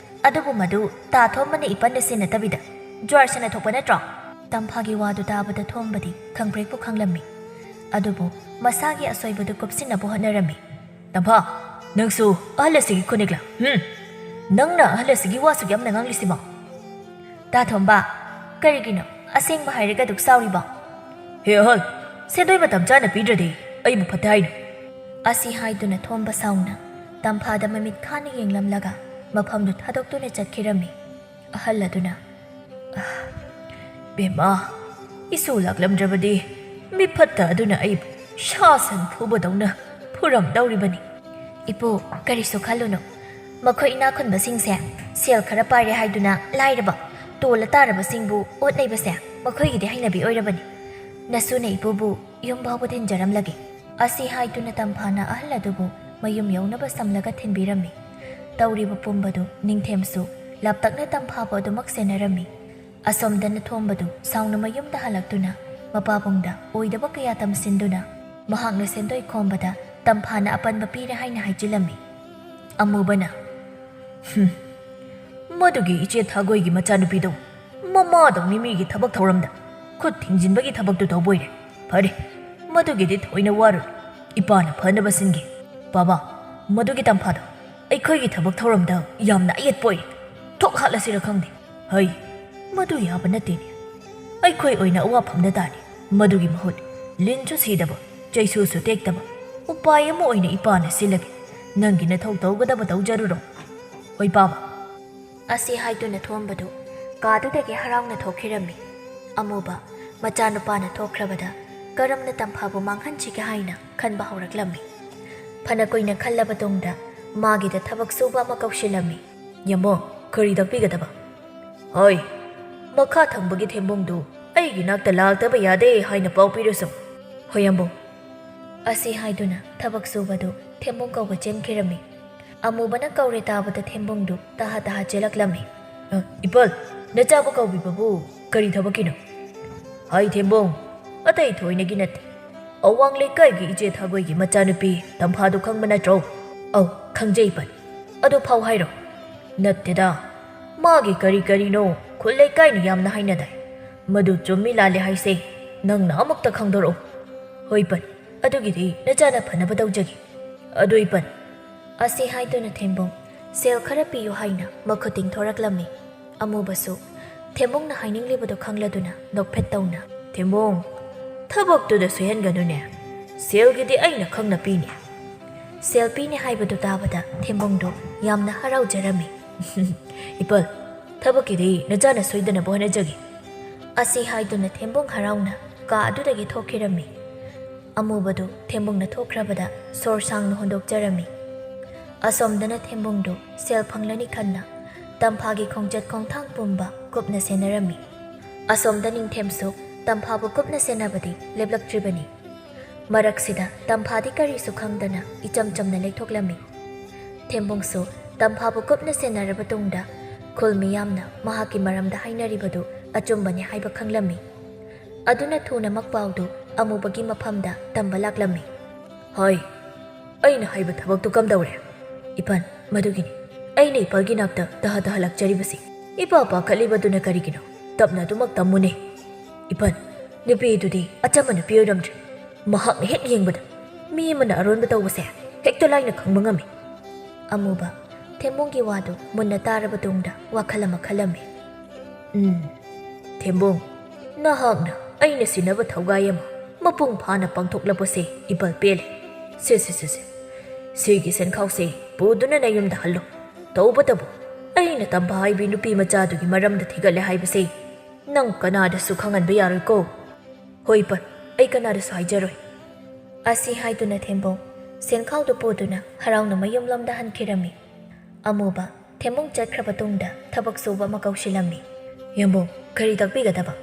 ꯑꯗꯨꯕꯨ ꯃꯗꯨ ꯇꯥ ꯊꯣꯝꯕꯅ ꯏꯄꯟꯗ ꯁꯤꯟꯅꯗꯕꯤꯗ ꯖ꯭ꯋꯥꯔ ꯁꯥꯟꯅ ꯊꯣꯛꯄ ꯅꯠꯇ꯭ꯔꯣ?" ꯇꯝꯐꯥꯒꯤ ꯋꯥꯗꯨ ꯇꯥꯕꯗ ꯊꯣꯝꯕꯗꯤ ꯈꯪꯄ꯭ꯔꯦꯛꯄꯨ ꯈꯪꯂꯝꯃꯤ꯫ ꯑꯗꯨꯕꯨ ꯃꯁꯥꯒꯤ ꯑꯁꯣꯏꯕꯗꯨ ꯀꯨꯞꯁꯤꯟꯅꯕ ꯍꯣꯠꯅꯔꯝꯃꯤ꯫ "ꯇꯝꯐꯥ, ꯅꯪꯁꯨ ꯑꯍꯜ ꯑꯁꯤꯒꯤ ꯈꯨꯅꯤꯛꯂꯥ? ꯍꯨꯝ? ꯅꯪꯅ ꯑꯍꯜ ꯑꯁꯤꯒꯤ ꯋꯥꯁꯨ ꯌꯥꯝꯅ ꯉꯥꯡꯂꯤꯁꯤꯕꯣ?" "ꯇꯥ ꯊꯣꯝꯕ, ꯀꯔꯤꯒꯤꯅꯣ ꯑꯁꯦꯡꯕ ꯍꯥꯏꯔꯒ ꯑꯗꯨꯛ ꯁꯥꯎꯔꯤꯕꯣ? "ꯍꯦ ꯑꯍꯜ, ꯁꯦꯟꯗꯣꯏ ꯃꯇꯝ ꯆꯥꯅ ꯄꯤꯗ꯭ꯔꯗꯤ ꯑꯩꯕꯨ ꯐꯠꯇꯦ ꯍꯥꯏꯅꯣ?" ꯑꯁꯤ ꯍꯥꯏꯗꯨꯅ ꯊꯣꯝꯕ ꯁꯥꯎꯅ ꯇꯝꯐꯥꯗ ꯃꯃꯤꯠ ꯈꯥꯅ ꯌꯦꯡꯂꯝꯂꯒ ꯃꯐꯝꯗꯨ ꯊꯥꯗꯣꯛꯇꯨꯅ ꯆꯠꯈꯤꯔꯝꯃꯤ꯫ ꯑꯍꯜ ꯑꯗꯨꯅ, "ꯑꯥ, ꯕꯦꯝꯃ, ꯏꯁꯨ ꯂꯥꯛꯂꯝꯗ꯭ꯔꯕꯗꯤ ꯃꯤꯐꯠꯇ ꯑꯗꯨꯅ ꯑꯩꯕꯨ ꯁꯥ ꯁꯟ ꯐꯨꯕꯗꯧꯅ ꯐꯨꯔꯝꯗꯧꯔꯤꯕꯅꯤ꯫" "ꯏꯄꯨ, ꯀꯔꯤꯁꯨ ꯈꯜꯂꯨꯅꯨ꯫ ꯃꯈꯣꯏ ꯏꯅꯥꯛ ꯈꯨꯟꯕꯁꯤꯡꯁꯦ ꯁꯦꯜ ꯈꯔ ꯄꯥꯏꯔꯦ ꯍꯥꯏꯗꯨꯅ ꯂꯥꯏꯔꯕ, ꯇꯣꯜꯂ ꯇꯥꯔꯕꯁꯤꯡꯕꯨ ꯑꯣꯠ ꯅꯩꯕꯁꯦ ꯃꯈꯣꯏꯒꯤꯗꯤ ꯍꯩꯅꯕꯤ ꯑꯣꯏꯔꯕꯅꯤ꯫ ꯅꯁꯨꯅ ꯏꯄꯨꯕꯨ ꯌꯨꯝ ꯐꯥꯎꯕ ꯊꯤꯟꯖꯔꯝꯂꯒꯦ꯫" ꯑꯁꯤ ꯍꯥꯏꯗꯨꯅ ꯇꯝꯐꯥꯅ ꯑꯍꯜ ꯑꯗꯨꯕꯨ ꯃꯌꯨꯝ ꯌꯧꯅꯕ ꯁꯝꯂꯒ ꯊꯤꯟꯕꯤꯔꯝꯃꯤ꯫ ꯇꯧꯔꯤꯕ ꯄꯨꯝꯕꯗꯨ ꯅꯤꯡꯊꯦꯝꯁꯨ ꯂꯥꯞꯇꯛꯅ ꯇꯝꯐꯥꯕꯨ ꯑꯗꯨꯃꯛ ꯁꯦꯟꯅꯔꯝꯃꯤ꯫ ꯑꯁꯣꯝꯗꯅ ꯊꯣꯝꯕꯗꯨ ꯁꯥꯎꯅ ꯃꯌꯨꯝꯗ ꯍꯜꯂꯛꯇꯨꯅ ꯃꯄꯥꯕꯨꯡꯗ ꯑꯣꯏꯗꯕ ꯀꯌꯥ ꯇꯝꯁꯤꯟꯗꯨꯅ ꯃꯍꯥꯛꯅ ꯁꯦꯟꯗꯣꯏ ꯈꯣꯝꯕꯗ ꯇꯝꯐꯥꯅ ꯑꯄꯟꯕ ꯄꯤꯔꯦ ꯍꯥꯏꯅ ꯍꯥꯏꯖꯤꯜꯂꯝꯃꯤ꯫ ꯑꯃꯨꯕꯅ, "ꯍꯨꯝ, ꯃꯗꯨꯒꯤ ꯏꯆꯦ ꯊꯥꯒꯣꯏꯒꯤ ꯃꯆꯥꯅꯨꯄꯤꯗꯣ ꯃꯃꯥꯗꯧꯅꯤ ꯃꯤꯒꯤ ꯊꯕꯛ ꯊꯧꯔꯝꯗ ꯈꯨꯠ ꯊꯤꯡꯖꯤꯟꯕꯒꯤ ꯊꯕꯛꯇꯨ ꯇꯧꯕꯣꯏꯔꯦ꯫ ꯐꯔꯦ, ꯃꯗꯨꯒꯤꯗꯤ ꯊꯣꯏꯅ ꯋꯥꯔꯨꯅꯨ, ꯏꯄꯥꯅ ꯐꯅꯕ ꯁꯤꯟꯒꯦ꯫ ꯕꯥꯕꯥ, ꯃꯗꯨꯒꯤ ꯇꯝꯐꯥꯗꯣ ꯑꯩꯈꯣꯏꯒꯤ ꯊꯕꯛ ꯊꯧꯔꯝꯗ ꯌꯥꯝꯅ ꯑꯌꯦꯠꯄ ꯑꯣꯏꯔꯦ꯫ ꯊꯣꯛ ꯍꯥꯠꯂꯁꯤꯔ ꯈꯪꯗꯦ꯫ ꯍꯩ, ꯃꯗꯨ ꯌꯥꯕ ꯅꯠꯇꯦꯅꯦ꯫ ꯑꯩꯈꯣꯏ ꯑꯣꯏꯅ ꯑꯋꯥꯐꯝꯗ ꯇꯥꯅꯤ꯫ ꯃꯗꯨꯒꯤ ꯃꯍꯨꯠ ꯂꯤꯟꯁꯨ ꯁꯤꯗꯕ, ꯆꯩꯁꯨꯁꯨ ꯇꯦꯛꯇꯕ ꯎꯄꯥꯏ ꯑꯃ ꯑꯣꯏꯅ ꯏꯄꯥꯅ ꯁꯤꯜꯂꯒꯦ꯫ ꯅꯪꯒꯤ ꯅꯊꯧ ꯇꯧꯒꯗꯕ ꯇꯧꯖꯔꯨꯔꯣ꯫ ꯍꯣꯏ, ꯄꯥꯕ꯫" ꯑꯁꯤ ꯍꯥꯏꯗꯨꯅ ꯊꯣꯝꯕꯗꯨ ꯀꯥꯗꯨꯗꯒꯤ ꯍꯔꯥꯎꯅ ꯊꯣꯛꯈꯤꯔꯝꯃꯤ꯫ ꯑꯃꯨꯕ ꯃꯆꯥꯅꯨꯄꯥꯅ ꯊꯣꯛꯈ꯭ꯔꯕꯗ ꯀꯔꯝꯅ ꯇꯝꯐꯥꯕꯨ ꯃꯥꯡꯍꯟꯁꯤꯒꯦ ꯍꯥꯏꯅ ꯈꯟꯕ ꯍꯧꯔꯛꯂꯝꯃꯤ꯫ ꯐꯅ ꯀꯨꯏꯅ ꯈꯜꯂꯕ ꯇꯨꯡꯗ ꯃꯥꯒꯤꯗ ꯊꯕꯛ ꯁꯨꯕ ꯑꯃ ꯀꯧꯁꯤꯜꯂꯝꯃꯤ꯫ "ꯌꯥꯝꯕꯨꯡ, ꯀꯔꯤ ꯇꯥꯛꯄꯤꯒꯗꯕ?" "ꯍꯣꯏ, ꯃꯈꯥ ꯊꯪꯕꯒꯤ ꯊꯦꯝꯕꯨꯡꯗꯨ ꯑꯩꯒꯤ ꯅꯥꯛꯇ ꯂꯥꯛꯇꯕ ꯌꯥꯗꯦ ꯍꯥꯏꯅ ꯄꯥꯎ ꯄꯤꯔꯨꯁꯨ꯫" "ꯍꯣꯏ, ꯌꯥꯝꯕꯨꯡ꯫" ꯑꯁꯤ ꯍꯥꯏꯗꯨꯅ ꯊꯕꯛ ꯁꯨꯕꯗꯨ ꯊꯦꯝꯕꯨꯡ ꯀꯧꯕ ꯆꯦꯟꯈꯤꯔꯝꯃꯤ꯫ ꯑꯃꯨꯕꯅ ꯀꯧꯔꯦ ꯇꯥꯕꯗ ꯊꯦꯝꯕꯨꯡꯗꯨ ꯇꯍꯥ ꯇꯍꯥ ꯆꯦꯜꯂꯛꯂꯝꯃꯤ꯫ "ꯑ, ꯏꯄꯜ, ꯅꯆꯥꯕꯨ ꯀꯧꯕꯤꯕꯕꯨ ꯀꯔꯤ ꯊꯕꯛꯀꯤꯅꯣ?" "ꯍꯥꯏ ꯊꯦꯝꯕꯨꯡ, ꯑꯇꯩ ꯊꯣꯏꯅꯒꯤ ꯅꯠꯇꯦ꯫ ꯑꯋꯥꯡ ꯂꯩꯀꯥꯏꯒꯤ ꯏꯆꯦ ꯊꯥꯒꯣꯏꯒꯤ ꯃꯆꯥꯅꯨꯄꯤ ꯇꯝꯐꯥꯗꯨ ꯈꯪꯕ ꯅꯠꯇ꯭ꯔꯣ?" "ꯑꯧ, ꯈꯪꯖꯩ ꯏꯄꯜ꯫ ꯑꯗꯨ ꯐꯥꯎ ꯍꯥꯏꯔꯣ?" "ꯅꯠꯇꯦꯗ, ꯃꯥꯒꯤ ꯀꯔꯤ ꯀꯔꯤꯅꯣ ꯈꯨꯜ ꯂꯩꯀꯥꯏꯅ ꯌꯥꯝꯅ ꯍꯥꯏꯅꯗꯥꯏ꯫ ꯃꯗꯨ ꯆꯨꯝꯃꯤ ꯂꯥꯜꯂꯤ ꯍꯥꯏꯁꯦ ꯅꯪꯅ ꯑꯃꯨꯛꯇ ꯈꯪꯗꯣꯔꯛꯎ꯫" "ꯍꯣꯏ ꯏꯄꯜ, ꯑꯗꯨꯒꯤꯗꯤ ꯅꯆꯥꯅ ꯐꯅꯕ ꯇꯧꯖꯒꯦ꯫ ꯑꯗꯨ ꯏꯄꯜ꯫" ꯑꯁꯤ ꯍꯥꯏꯗꯨꯅ ꯊꯦꯝꯕꯨꯡ ꯁꯦꯜ ꯈꯔ ꯄꯤꯌꯨ ꯍꯥꯏꯅ ꯃꯈꯨꯠ ꯇꯤꯡꯊꯣꯔꯛꯂꯝꯃꯤ꯫ ꯑꯃꯨꯕꯁꯨ ꯊꯦꯝꯕꯨꯡꯅ ꯍꯥꯏꯅꯤꯡꯂꯤꯕꯗꯨ ꯈꯪꯂꯗꯨꯅ ꯅꯣꯛꯐꯦꯠ ꯇꯧꯅ, "ꯊꯦꯝꯕꯨꯡ, ꯊꯕꯛꯇꯨꯗ ꯁꯣꯏꯍꯟꯒꯅꯨꯅꯦ꯫ ꯁꯦꯜꯒꯤꯗꯤ ꯑꯩꯅ ꯈꯪꯅ ꯄꯤꯅꯤ꯫" ꯁꯦꯜ ꯄꯤꯅꯤ ꯍꯥꯏꯕꯗꯨ ꯇꯥꯕꯗ ꯊꯦꯝꯕꯨꯡꯗꯨ ꯌꯥꯝꯅ ꯍꯔꯥꯎꯖꯔꯝꯃꯤ꯫ "ꯏꯄꯜ, ꯊꯕꯛꯀꯤꯗꯤ ꯅꯆꯥꯅ ꯁꯣꯏꯗꯅꯕ ꯍꯣꯠꯅꯖꯒꯦ꯫" ꯑꯁꯤ ꯍꯥꯏꯗꯨꯅ ꯊꯦꯝꯕꯨꯡ ꯍꯔꯥꯎꯅ ꯀꯥ ꯑꯗꯨꯗꯒꯤ ꯊꯣꯛꯈꯤꯔꯝꯃꯤ꯫ ꯑꯃꯨꯕꯗꯨ ꯊꯦꯝꯕꯨꯡꯅ ꯊꯣꯛꯈ꯭ꯔꯕꯗ ꯁꯣꯔ ꯁꯥꯡꯅ ꯍꯣꯟꯗꯣꯛꯆꯔꯝꯃꯤ꯫ ꯑꯁꯣꯝꯗꯅ ꯊꯦꯝꯕꯨꯡꯗꯨ ꯁꯦꯜ ꯐꯪꯂꯅꯤ ꯈꯟꯅ ꯇꯝꯐꯥꯒꯤ ꯈꯣꯡꯆꯠ ꯈꯣꯡꯊꯥꯡ ꯄꯨꯝꯕ ꯀꯨꯞꯅ ꯁꯦꯟꯅꯔꯝꯃꯤ꯫ ꯑꯁꯣꯝꯗ ꯅꯤꯡꯊꯦꯝꯁꯨ ꯇꯝꯐꯥꯕꯨ ꯀꯨꯞꯅ ꯁꯦꯟꯅꯕꯗꯤ ꯂꯦꯞꯂꯛꯇ꯭ꯔꯤꯕꯅꯤ꯫ ꯃꯔꯛꯁꯤꯗ ꯇꯝꯐꯥꯗꯤ ꯀꯔꯤꯁꯨ ꯈꯪꯗꯅ ꯏꯆꯝ ꯆꯝꯅ ꯂꯩꯊꯣꯛꯂꯝꯃꯤ꯫ ꯊꯦꯝꯕꯨꯡꯁꯨ ꯇꯝꯐꯥꯕꯨ ꯀꯨꯞꯅ ꯁꯦꯟꯅꯔꯕ ꯇꯨꯡꯗ ꯈꯨꯜ ꯃꯤꯌꯥꯝꯅ ꯃꯍꯥꯛꯀꯤ ꯃꯔꯝꯗ ꯍꯥꯏꯅꯔꯤꯕꯗꯨ ꯑꯆꯨꯝꯕꯅꯤ ꯍꯥꯏꯕ ꯈꯪꯂꯝꯃꯤ꯫ ꯑꯗꯨꯅ ꯊꯨꯅꯃꯛ ꯄꯥꯎꯗꯨ ꯑꯃꯨꯕꯒꯤ ꯃꯐꯝꯗ ꯇꯝꯕ ꯂꯥꯛꯂꯝꯃꯤ꯫ "ꯍꯣꯏ, ꯑꯩꯅ ꯍꯥꯏꯕ ꯊꯕꯛꯇꯨ ꯀꯝꯗꯧꯔꯦ?" "ꯏꯄꯟ, ꯃꯗꯨꯒꯤꯅꯤ ꯑꯩꯅ ꯏꯄꯜꯒꯤ ꯅꯥꯛꯇ ꯇꯍꯥ ꯇꯍꯥ ꯂꯥꯛꯆꯔꯤꯕꯁꯤ꯫ ꯏꯄꯥ ꯄꯥꯈꯠꯂꯤꯕꯗꯨꯅ ꯀꯔꯤꯒꯤꯅꯣ? ꯇꯞꯅ ꯑꯗꯨꯃꯛ ꯇꯝꯃꯨꯅꯦ꯫ ꯏꯄꯟ, ꯅꯨꯄꯤꯗꯨꯗꯤ ꯑꯆꯝꯕ ꯅꯨꯄꯤ ꯑꯣꯏꯔꯝꯗ꯭ꯔꯦ꯫ ꯃꯍꯥꯛꯅ ꯍꯦꯛ ꯌꯦꯡꯕꯗ ꯃꯤ ꯑꯃꯅ ꯑꯔꯣꯟꯕ ꯇꯧꯕꯁꯦ ꯍꯦꯛꯇ ꯂꯥꯏꯅ ꯈꯪꯕ ꯉꯝꯃꯤ꯫" ꯑꯃꯨꯕ ꯊꯦꯝꯕꯨꯡꯒꯤ ꯋꯥꯗꯨ ꯃꯨꯟꯅ ꯇꯥꯔꯕ ꯇꯨꯡꯗ ꯋꯥꯈꯜ ꯑꯃ ꯈꯜꯂꯝꯃꯤ꯫ "ꯎꯝ, ꯊꯦꯝꯕꯨꯡ, ꯅꯍꯥꯛꯅ ꯑꯩꯅ ꯁꯤꯟꯅꯕ ꯊꯧꯒꯥꯏ ꯑꯃ ꯃꯄꯨꯡ ꯐꯥꯅ ꯄꯥꯡꯊꯣꯛꯂꯛꯄꯁꯦ ꯏꯄꯜ ꯄꯦꯜꯂꯦ꯫ ꯁꯦ, ꯁꯦ, ꯁꯦ, ꯁꯦ꯫ ꯁꯤꯒꯤ ꯁꯦꯟꯈꯥꯎꯁꯦ ꯄꯨꯗꯨꯅ ꯅꯌꯨꯝꯗ ꯍꯜꯂꯣ꯫ ꯇꯧꯕꯇꯕꯨ ꯑꯩꯅ ꯇꯝꯐꯥ ꯍꯥꯏꯕꯤ ꯅꯨꯄꯤ ꯃꯆꯥꯗꯨꯒꯤ ꯃꯔꯝꯗ ꯊꯤꯒꯠꯂꯦ ꯍꯥꯏꯕꯁꯦ ꯅꯪ ꯀꯅꯥꯗꯁꯨ ꯈꯪꯍꯟꯕ ꯌꯥꯔꯣꯏꯀꯣ꯫" "ꯍꯣꯏ ꯏꯄꯜ, ꯑꯩ ꯀꯅꯥꯗꯁꯨ ꯍꯥꯏꯖꯔꯣꯏ꯫" ꯑꯁꯤ ꯍꯥꯏꯗꯨꯅ ꯊꯦꯝꯕꯨꯡ ꯁꯦꯟꯈꯥꯎꯗꯨ ꯄꯨꯗꯨꯅ ꯍꯔꯥꯎꯅ ꯃꯌꯨꯝꯂꯣꯝꯗ ꯍꯟꯈꯤꯔꯝꯃꯤ꯫ ꯑꯃꯨꯕ ꯊꯦꯝꯕꯨꯡ ꯆꯠꯈ꯭ꯔꯕ ꯇꯨꯡꯗ ꯊꯕꯛ ꯁꯨꯕ ꯑꯃ ꯀꯧꯁꯤꯜꯂꯝꯃꯤ꯫ "ꯌꯥꯝꯕꯨꯡ, ꯀꯔꯤ ꯇꯥꯛꯄꯤꯒꯗꯕ?"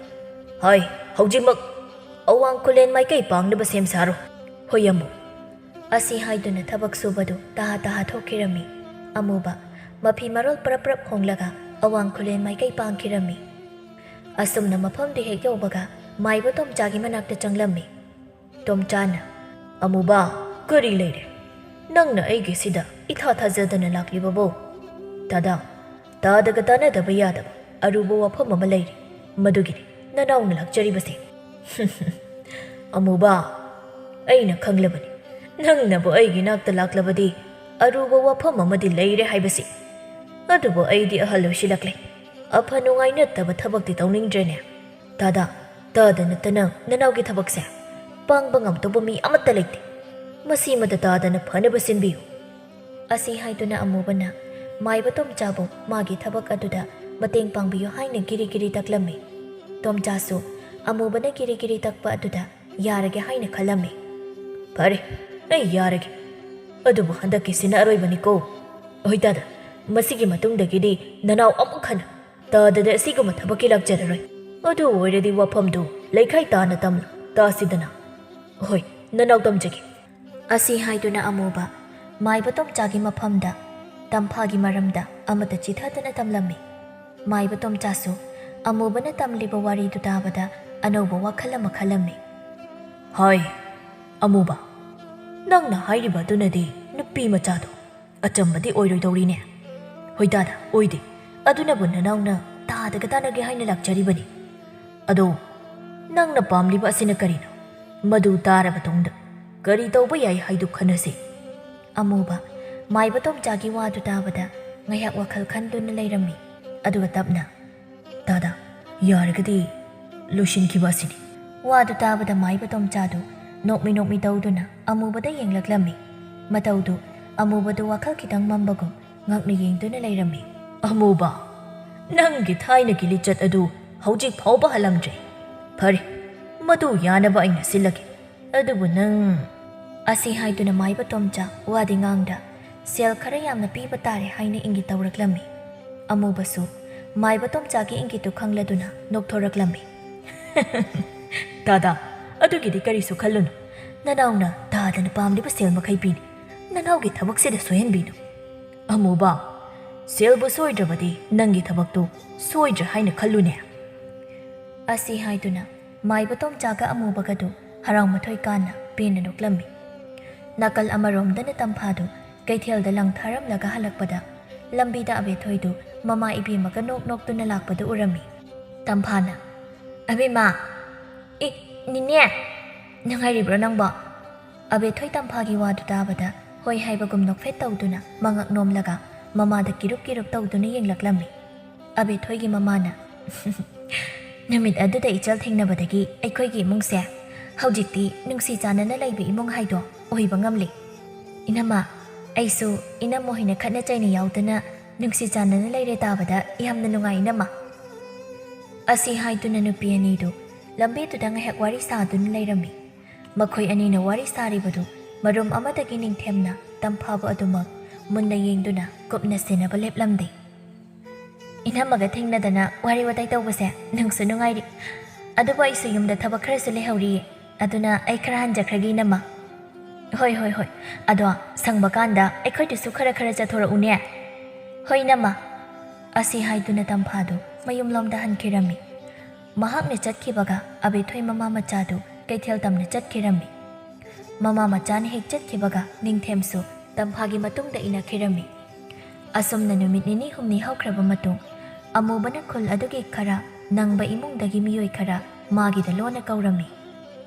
"ꯍꯥꯏ, ꯍꯧꯖꯤꯛꯃꯛ ꯑꯋꯥꯡ ꯈꯨꯂꯦꯟ ꯃꯥꯏꯀꯩ ꯄꯥꯡꯅꯕ ꯁꯦꯝ ꯁꯥꯔꯣ꯫" "ꯍꯣꯏ, ꯌꯥꯝꯕꯨꯡ꯫" ꯑꯁꯤ ꯍꯥꯏꯗꯨꯅ ꯊꯕꯛ ꯁꯨꯕꯗꯨ ꯇꯍꯥ ꯇꯍꯥ ꯊꯣꯛꯈꯤꯔꯝꯃꯤ꯫ ꯑꯃꯨꯕ ꯃꯐꯤ ꯃꯔꯣꯜ ꯄ꯭ꯔꯞ ꯄ꯭ꯔꯞ ꯍꯣꯡꯂꯒ ꯑꯋꯥꯡ ꯈꯨꯂꯦꯟ ꯃꯥꯏꯀꯩ ꯄꯥꯡꯈꯤꯔꯝꯃꯤ꯫ ꯑꯁꯨꯝꯅ ꯃꯐꯝꯗꯨ ꯍꯦꯛ ꯌꯧꯕꯒ ꯃꯥꯏꯕ ꯇꯣꯝꯆꯥꯒꯤ ꯃꯅꯥꯛꯇ ꯆꯪꯂꯝꯃꯤ꯫ ꯇꯣꯝꯆꯥꯅ, "ꯑꯃꯨꯕ, ꯀꯔꯤ ꯂꯩꯔꯦ? ꯅꯪꯅ ꯑꯩꯒꯤꯁꯤꯗ ꯏꯊꯥ ꯊꯥꯖꯗꯅ ꯂꯥꯛꯂꯤꯕꯕꯣ?" "ꯗꯥꯗꯥ, ꯇꯥꯗꯒ ꯇꯥꯅꯗꯕ ꯌꯥꯗꯕ ꯑꯔꯨꯕ ꯋꯥꯐꯝ ꯑꯃ ꯂꯩꯔꯤ꯫ ꯃꯗꯨꯒꯤꯅꯤ ꯅꯅꯥꯎꯅ ꯂꯥꯛꯆꯔꯤꯕꯁꯦ꯫" "ꯑꯃꯨꯕ, ꯑꯩꯅ ꯈꯪꯂꯕꯅꯤ, ꯅꯪꯅꯕꯨ ꯑꯩꯒꯤ ꯅꯥꯛꯇ ꯂꯥꯛꯂꯕꯗꯤ ꯑꯔꯨꯕ ꯋꯥꯐꯝ ꯑꯃꯗꯤ ꯂꯩꯔꯦ ꯍꯥꯏꯕꯁꯤ꯫ ꯑꯗꯨꯕꯨ ꯑꯩꯗꯤ ꯑꯍꯜ ꯑꯣꯏꯁꯤꯜꯂꯛꯂꯦ꯫ ꯑꯐ ꯅꯨꯡꯉꯥꯏ ꯅꯠꯇꯕ ꯊꯕꯛꯇꯤ ꯇꯧꯅꯤꯡꯗ꯭ꯔꯦꯅꯦ꯫ ꯇꯥꯗ, ꯇꯥꯗ ꯅꯠꯇꯅ ꯅꯅꯥꯎꯒꯤ ꯊꯕꯛꯁꯦ ꯄꯥꯡꯕ ꯉꯝꯗꯧꯕ ꯃꯤ ꯑꯃꯠꯇ ꯂꯩꯇꯦ꯫ ꯃꯁꯤꯃꯗ ꯇꯥꯗꯅ ꯐꯅꯕ ꯁꯤꯟꯕꯤꯌꯨ꯫ ꯑꯁꯤ ꯍꯥꯏꯗꯨꯅ ꯑꯃꯨꯕꯅ ꯃꯥꯏꯕ ꯇꯣꯝꯆꯥꯕꯨ ꯃꯥꯒꯤ ꯊꯕꯛ ꯑꯗꯨꯗ ꯃꯇꯦꯡ ꯄꯥꯡꯕꯤꯌꯨ ꯍꯥꯏꯅ ꯒꯤꯔꯤ ꯒꯤꯔꯤ ꯇꯛꯂꯝꯃꯤ꯫ ꯇꯣꯝꯆꯥꯁꯨ ꯑꯃꯨꯕꯅ ꯒꯤꯔꯤ ꯒꯤꯔꯤ ꯇꯛꯄ ꯑꯗꯨꯗ ꯌꯥꯔꯒꯦ ꯍꯥꯏꯅ ꯈꯜꯂꯝꯃꯤ꯫ "ꯐꯔꯦ, ꯑꯩ ꯌꯥꯔꯒꯦ꯫ ꯑꯗꯨꯕꯨ ꯍꯟꯗꯛꯀꯤꯁꯤꯅ ꯑꯔꯣꯏꯕꯅꯤꯀꯣ꯫ ꯍꯣꯏ ꯇꯥꯗ, ꯃꯁꯤꯒꯤ ꯃꯇꯨꯡꯗꯒꯤꯗꯤ ꯅꯅꯥꯎ ꯑꯃꯨꯛ ꯍꯟꯅ ꯇꯥꯗꯗ ꯑꯁꯤꯒꯨꯝꯕ ꯊꯕꯛꯀꯤ ꯂꯥꯛꯆꯔꯔꯣꯏ꯫ ꯑꯗꯨ ꯑꯣꯏꯔꯗꯤ ꯋꯥꯐꯝꯗꯨ ꯂꯩꯈꯥꯏ ꯇꯥꯅ ꯇꯝꯂꯨ ꯇꯥꯁꯤꯗꯅ꯫ ꯍꯣꯏ, ꯅꯅꯥꯎ ꯇꯝꯖꯒꯦ꯫" ꯑꯁꯤ ꯍꯥꯏꯗꯨꯅ ꯑꯃꯨꯕ ꯃꯥꯏꯕ ꯇꯣꯝꯆꯥꯒꯤ ꯃꯐꯝꯗ ꯇꯝꯐꯥꯒꯤ ꯃꯔꯝꯗ ꯑꯃꯠꯇ ꯆꯤꯊꯗꯅ ꯇꯝꯂꯝꯃꯤ꯫ ꯃꯥꯏꯕ ꯇꯣꯝꯆꯥꯁꯨ ꯑꯃꯨꯕꯅ ꯇꯝꯂꯤꯕ ꯋꯥꯔꯤꯗꯨ ꯇꯥꯕꯗ ꯑꯅꯧꯕ ꯋꯥꯈꯜ ꯑꯃ ꯈꯜꯂꯝꯃꯤ꯫ "ꯍꯥꯏ, ꯑꯃꯨꯕ, ꯅꯪꯅ ꯍꯥꯏꯔꯤꯕ ꯑꯗꯨꯅꯗꯤ ꯅꯨꯄꯤ ꯃꯆꯥꯗꯣ ꯑꯆꯝꯕꯗꯤ ꯑꯣꯏꯔꯣꯏꯗꯧꯔꯤꯅꯦ꯫" "ꯍꯣꯏ ꯇꯥꯗ, ꯑꯣꯏꯗꯦ꯫ ꯑꯗꯨꯅꯕꯨ ꯅꯅꯥꯎꯅ ꯇꯥꯗꯒ ꯇꯥꯟꯅꯒꯦ ꯍꯥꯏꯅ ꯂꯥꯛꯆꯔꯤꯕꯅꯤ꯫ ꯑꯗꯣ ꯅꯪꯅ ꯄꯥꯝꯂꯤꯕ ꯑꯁꯤꯅ ꯀꯔꯤꯅꯣ? ꯃꯗꯨ ꯇꯥꯔꯕ ꯇꯨꯡꯗ ꯀꯔꯤ ꯇꯧꯕ ꯌꯥꯏ ꯍꯥꯏꯗꯨ ꯈꯟꯅꯁꯤ꯫" ꯑꯃꯨꯕ ꯃꯥꯏꯕ ꯇꯣꯝꯆꯥꯒꯤ ꯋꯥꯗꯨ ꯇꯥꯕꯗ ꯉꯥꯏꯍꯥꯛ ꯋꯥꯈꯜ ꯈꯟꯗꯨꯅ ꯂꯩꯔꯝꯃꯤ꯫ ꯑꯗꯨꯒ ꯇꯞꯅ, "ꯇꯥꯗ, ꯌꯥꯔꯒꯗꯤ ꯂꯣꯏꯁꯤꯟꯈꯤꯕ ꯑꯁꯤꯅꯤ꯫" ꯋꯥꯗꯨ ꯇꯥꯕꯗ ꯃꯥꯏꯕ ꯇꯣꯝꯆꯥꯗꯨ ꯅꯣꯛꯃꯤ ꯅꯣꯛꯃꯤ ꯇꯧꯗꯨꯅ ꯑꯃꯨꯕꯗ ꯌꯦꯡꯂꯛꯂꯝꯃꯤ꯫ ꯃꯇꯧꯗꯨ ꯑꯃꯨꯕꯗꯨ ꯋꯥꯈꯜ ꯈꯤꯇꯪ ꯃꯝꯕꯒꯨꯝ ꯉꯛꯅ ꯌꯦꯡꯗꯨꯅ ꯂꯩꯔꯝꯃꯤ꯫ "ꯑꯃꯨꯕ, ꯅꯪꯒꯤ ꯊꯥꯏꯅꯒꯤ ꯂꯤꯆꯠ ꯑꯗꯨ ꯍꯧꯖꯤꯛ ꯐꯥꯎꯕ ꯍꯜꯂꯝꯗ꯭ꯔꯤ꯫ ꯐꯔꯦ, ꯃꯗꯨ ꯌꯥꯅꯕ ꯑꯩꯅ ꯁꯤꯜꯂꯒꯦ꯫ ꯑꯗꯨꯕꯨ ꯅꯪ" ꯑꯁꯤ ꯍꯥꯏꯗꯨꯅ ꯃꯥꯏꯕ ꯇꯣꯝꯆꯥ ꯋꯥꯗꯤ ꯉꯥꯡꯗ ꯁꯦꯜ ꯈꯔ ꯌꯥꯝꯅ ꯄꯤꯕ ꯇꯥꯔꯦ ꯍꯥꯏꯅ ꯏꯪꯒꯤꯠ ꯇꯧꯔꯛꯂꯝꯃꯤ꯫ ꯑꯃꯨꯕꯁꯨ ꯃꯥꯏꯕ ꯇꯣꯝꯆꯥꯒꯤ ꯏꯪꯒꯤꯠꯇꯨ ꯈꯪꯂꯗꯨꯅ ꯅꯣꯛꯊꯣꯔꯛꯂꯝꯃꯤ꯫ "ꯇꯥꯗ, ꯑꯗꯨꯒꯤꯗꯤ ꯀꯔꯤꯁꯨ ꯈꯜꯂꯨꯅꯨ꯫ ꯅꯅꯥꯎꯅ ꯇꯥꯗꯅ ꯄꯥꯝꯂꯤꯕ ꯁꯦꯜ ꯃꯈꯩ ꯄꯤꯅꯤ꯫ ꯅꯅꯥꯎꯒꯤ ꯊꯕꯛꯁꯤꯗ ꯁꯣꯏꯍꯟꯕꯤꯅꯨ꯫" "ꯑꯃꯨꯕ, ꯁꯦꯜꯕꯨ ꯁꯣꯏꯗ꯭ꯔꯕꯗꯤ ꯅꯪꯒꯤ ꯊꯕꯛꯇꯨ ꯁꯣꯏꯗ꯭ꯔꯦ ꯍꯥꯏꯅ ꯈꯜꯂꯨꯅꯦ꯫" ꯑꯁꯤ ꯍꯥꯏꯗꯨꯅ ꯃꯥꯏꯕ ꯇꯣꯝꯆꯥꯒ ꯑꯃꯨꯕꯒꯗꯨ ꯍꯔꯥꯎ ꯃꯊꯣꯏ ꯀꯥꯟꯅ ꯄꯦꯟꯅ ꯅꯣꯛꯂꯝꯃꯤ꯫ ꯅꯥꯀꯜ ꯑꯃꯔꯣꯝꯗꯅ ꯇꯝꯐꯥꯗꯨ ꯀꯩꯊꯦꯜꯗ ꯂꯪ ꯊꯥꯔꯝꯂꯒ ꯍꯜꯂꯛꯄꯗ ꯂꯝꯕꯤꯗ ꯑꯕꯦꯊꯣꯏꯗꯨ ꯃꯃꯥ ꯏꯕꯦꯝꯃꯒ ꯅꯣꯛ ꯅꯣꯛꯇꯨꯅ ꯂꯥꯛꯄꯗꯨ ꯎꯔꯝꯃꯤ꯫ ꯇꯝꯐꯥꯅ, "ꯑꯕꯦꯝꯃ, ꯑꯦ, ꯅꯤꯅꯦ, ꯅꯨꯡꯉꯥꯏꯔꯤꯕ꯭ꯔꯣ ꯅꯪꯕꯣ?" ꯑꯕꯦꯊꯣꯏ ꯇꯝꯐꯥꯒꯤ ꯋꯥꯗꯨ ꯇꯥꯕꯗ ꯍꯣꯏ ꯍꯥꯏꯕꯒꯨꯝ ꯅꯣꯛꯐꯦꯠ ꯇꯧꯗꯨꯅ ꯃꯉꯛ ꯅꯣꯝꯂꯒ ꯃꯃꯥꯗ ꯀꯤꯔꯨꯞ ꯀꯤꯔꯨꯞ ꯇꯧꯗꯨꯅ ꯌꯦꯡꯂꯛꯂꯝꯃꯤ꯫ ꯑꯕꯦꯊꯣꯏꯒꯤ ꯃꯃꯥꯅ, "ꯅꯨꯃꯤꯠ ꯑꯗꯨꯗ ꯏꯆꯜ ꯊꯦꯡꯅꯕꯗꯒꯤ ꯑꯩꯈꯣꯏꯒꯤ ꯏꯃꯨꯡꯁꯦ ꯍꯧꯖꯤꯛꯇꯤ ꯅꯨꯡꯁꯤ ꯆꯥꯟꯅꯅ ꯂꯩꯕ ꯏꯃꯨꯡ ꯍꯥꯏꯗꯣ ꯑꯣꯏꯕ ꯉꯝꯂꯦ꯫ ꯏꯅꯝꯃ, ꯑꯩꯁꯨ ꯏꯅꯝꯃ ꯍꯣꯏꯅ ꯈꯠꯅ ꯆꯩꯅ ꯌꯥꯎꯗꯅ ꯅꯨꯡꯁꯤ ꯆꯥꯟꯅꯅ ꯂꯩꯔꯦ ꯇꯥꯕꯗ ꯌꯥꯝꯅ ꯅꯨꯡꯉꯥꯏ ꯏꯅꯝꯃ꯫" ꯑꯁꯤ ꯍꯥꯏꯗꯨꯅ ꯅꯨꯄꯤ ꯑꯅꯤꯗꯨ ꯂꯝꯕꯤꯗꯨꯗ ꯉꯥꯏꯍꯥꯛ ꯋꯥꯔꯤ ꯁꯥꯗꯨꯅ ꯂꯩꯔꯝꯃꯤ꯫ ꯃꯈꯣꯏ ꯑꯅꯤꯅ ꯋꯥꯔꯤ ꯁꯥꯔꯤꯕꯗꯨ ꯃꯔꯨꯝ ꯑꯃꯗꯒꯤ ꯅꯤꯡꯊꯦꯝꯅ ꯇꯝꯐꯥꯕ ꯑꯗꯨꯃꯛ ꯃꯨꯟꯅ ꯌꯦꯡꯗꯨꯅ ꯀꯨꯞꯅ ꯁꯦꯟꯅꯕ ꯂꯦꯞꯂꯝꯗꯦ꯫ "ꯏꯅꯝꯃꯒ ꯊꯦꯡꯅꯗꯅ ꯋꯥꯔꯤ ꯋꯥꯇꯥꯏ ꯇꯧꯕꯁꯦ ꯅꯨꯡꯁꯨ ꯅꯨꯡꯉꯥꯏꯔꯤ꯫ ꯑꯗꯨꯕꯨ ꯑꯩꯁꯨ ꯌꯨꯝꯗ ꯊꯕꯛ ꯈꯔꯁꯨ ꯂꯩꯍꯧꯔꯤꯌꯦ꯫ ꯑꯗꯨꯅ ꯑꯩ ꯈꯔ ꯍꯟꯖꯈ꯭ꯔꯒꯦ ꯏꯅꯝꯃ꯫" "ꯍꯣꯏ, ꯍꯣꯏ, ꯍꯣꯏ꯫ ꯑꯗꯣ ꯁꯪꯕ ꯀꯥꯟꯗ ꯑꯩꯈꯣꯏꯗꯁꯨ ꯈꯔ ꯈꯔ ꯆꯠꯊꯣꯔꯛꯎꯅꯦ꯫" "ꯍꯣꯏ ꯏꯅꯝꯃ꯫" ꯑꯁꯤ ꯍꯥꯏꯗꯨꯅ ꯇꯝꯐꯥꯗꯨ ꯃꯌꯨꯝꯂꯣꯝꯗ ꯍꯟꯈꯤꯔꯝꯃꯤ꯫ ꯃꯍꯥꯛꯅ ꯆꯠꯈꯤꯕꯒ ꯑꯕꯦꯊꯣꯏ ꯃꯃꯥ ꯃꯆꯥꯗꯨ ꯀꯩꯊꯦꯜ ꯇꯝꯅ ꯆꯠꯈꯤꯔꯝꯃꯤ꯫ ꯃꯃꯥ ꯃꯆꯥꯅ ꯍꯦꯛ ꯆꯠꯈꯤꯕꯒ ꯅꯤꯡꯊꯦꯝꯁꯨ ꯇꯝꯐꯥꯒꯤ ꯃꯇꯨꯡꯗ ꯏꯟꯅꯈꯤꯔꯝꯃꯤ꯫ ꯑꯁꯨꯝꯅ ꯅꯨꯃꯤꯠ ꯅꯤꯅꯤ ꯍꯨꯝꯅꯤ ꯍꯧꯈ꯭ꯔꯕ ꯃꯇꯨꯡ, ꯑꯃꯨꯕꯅ ꯈꯨꯜ ꯑꯗꯨꯒꯤ ꯈꯔ ꯅꯪꯕ ꯏꯃꯨꯡꯗꯒꯤ ꯃꯤꯑꯣꯏ ꯈꯔ ꯃꯥꯒꯤꯗ ꯂꯣꯟꯅ ꯀꯧꯔꯝꯃꯤ꯫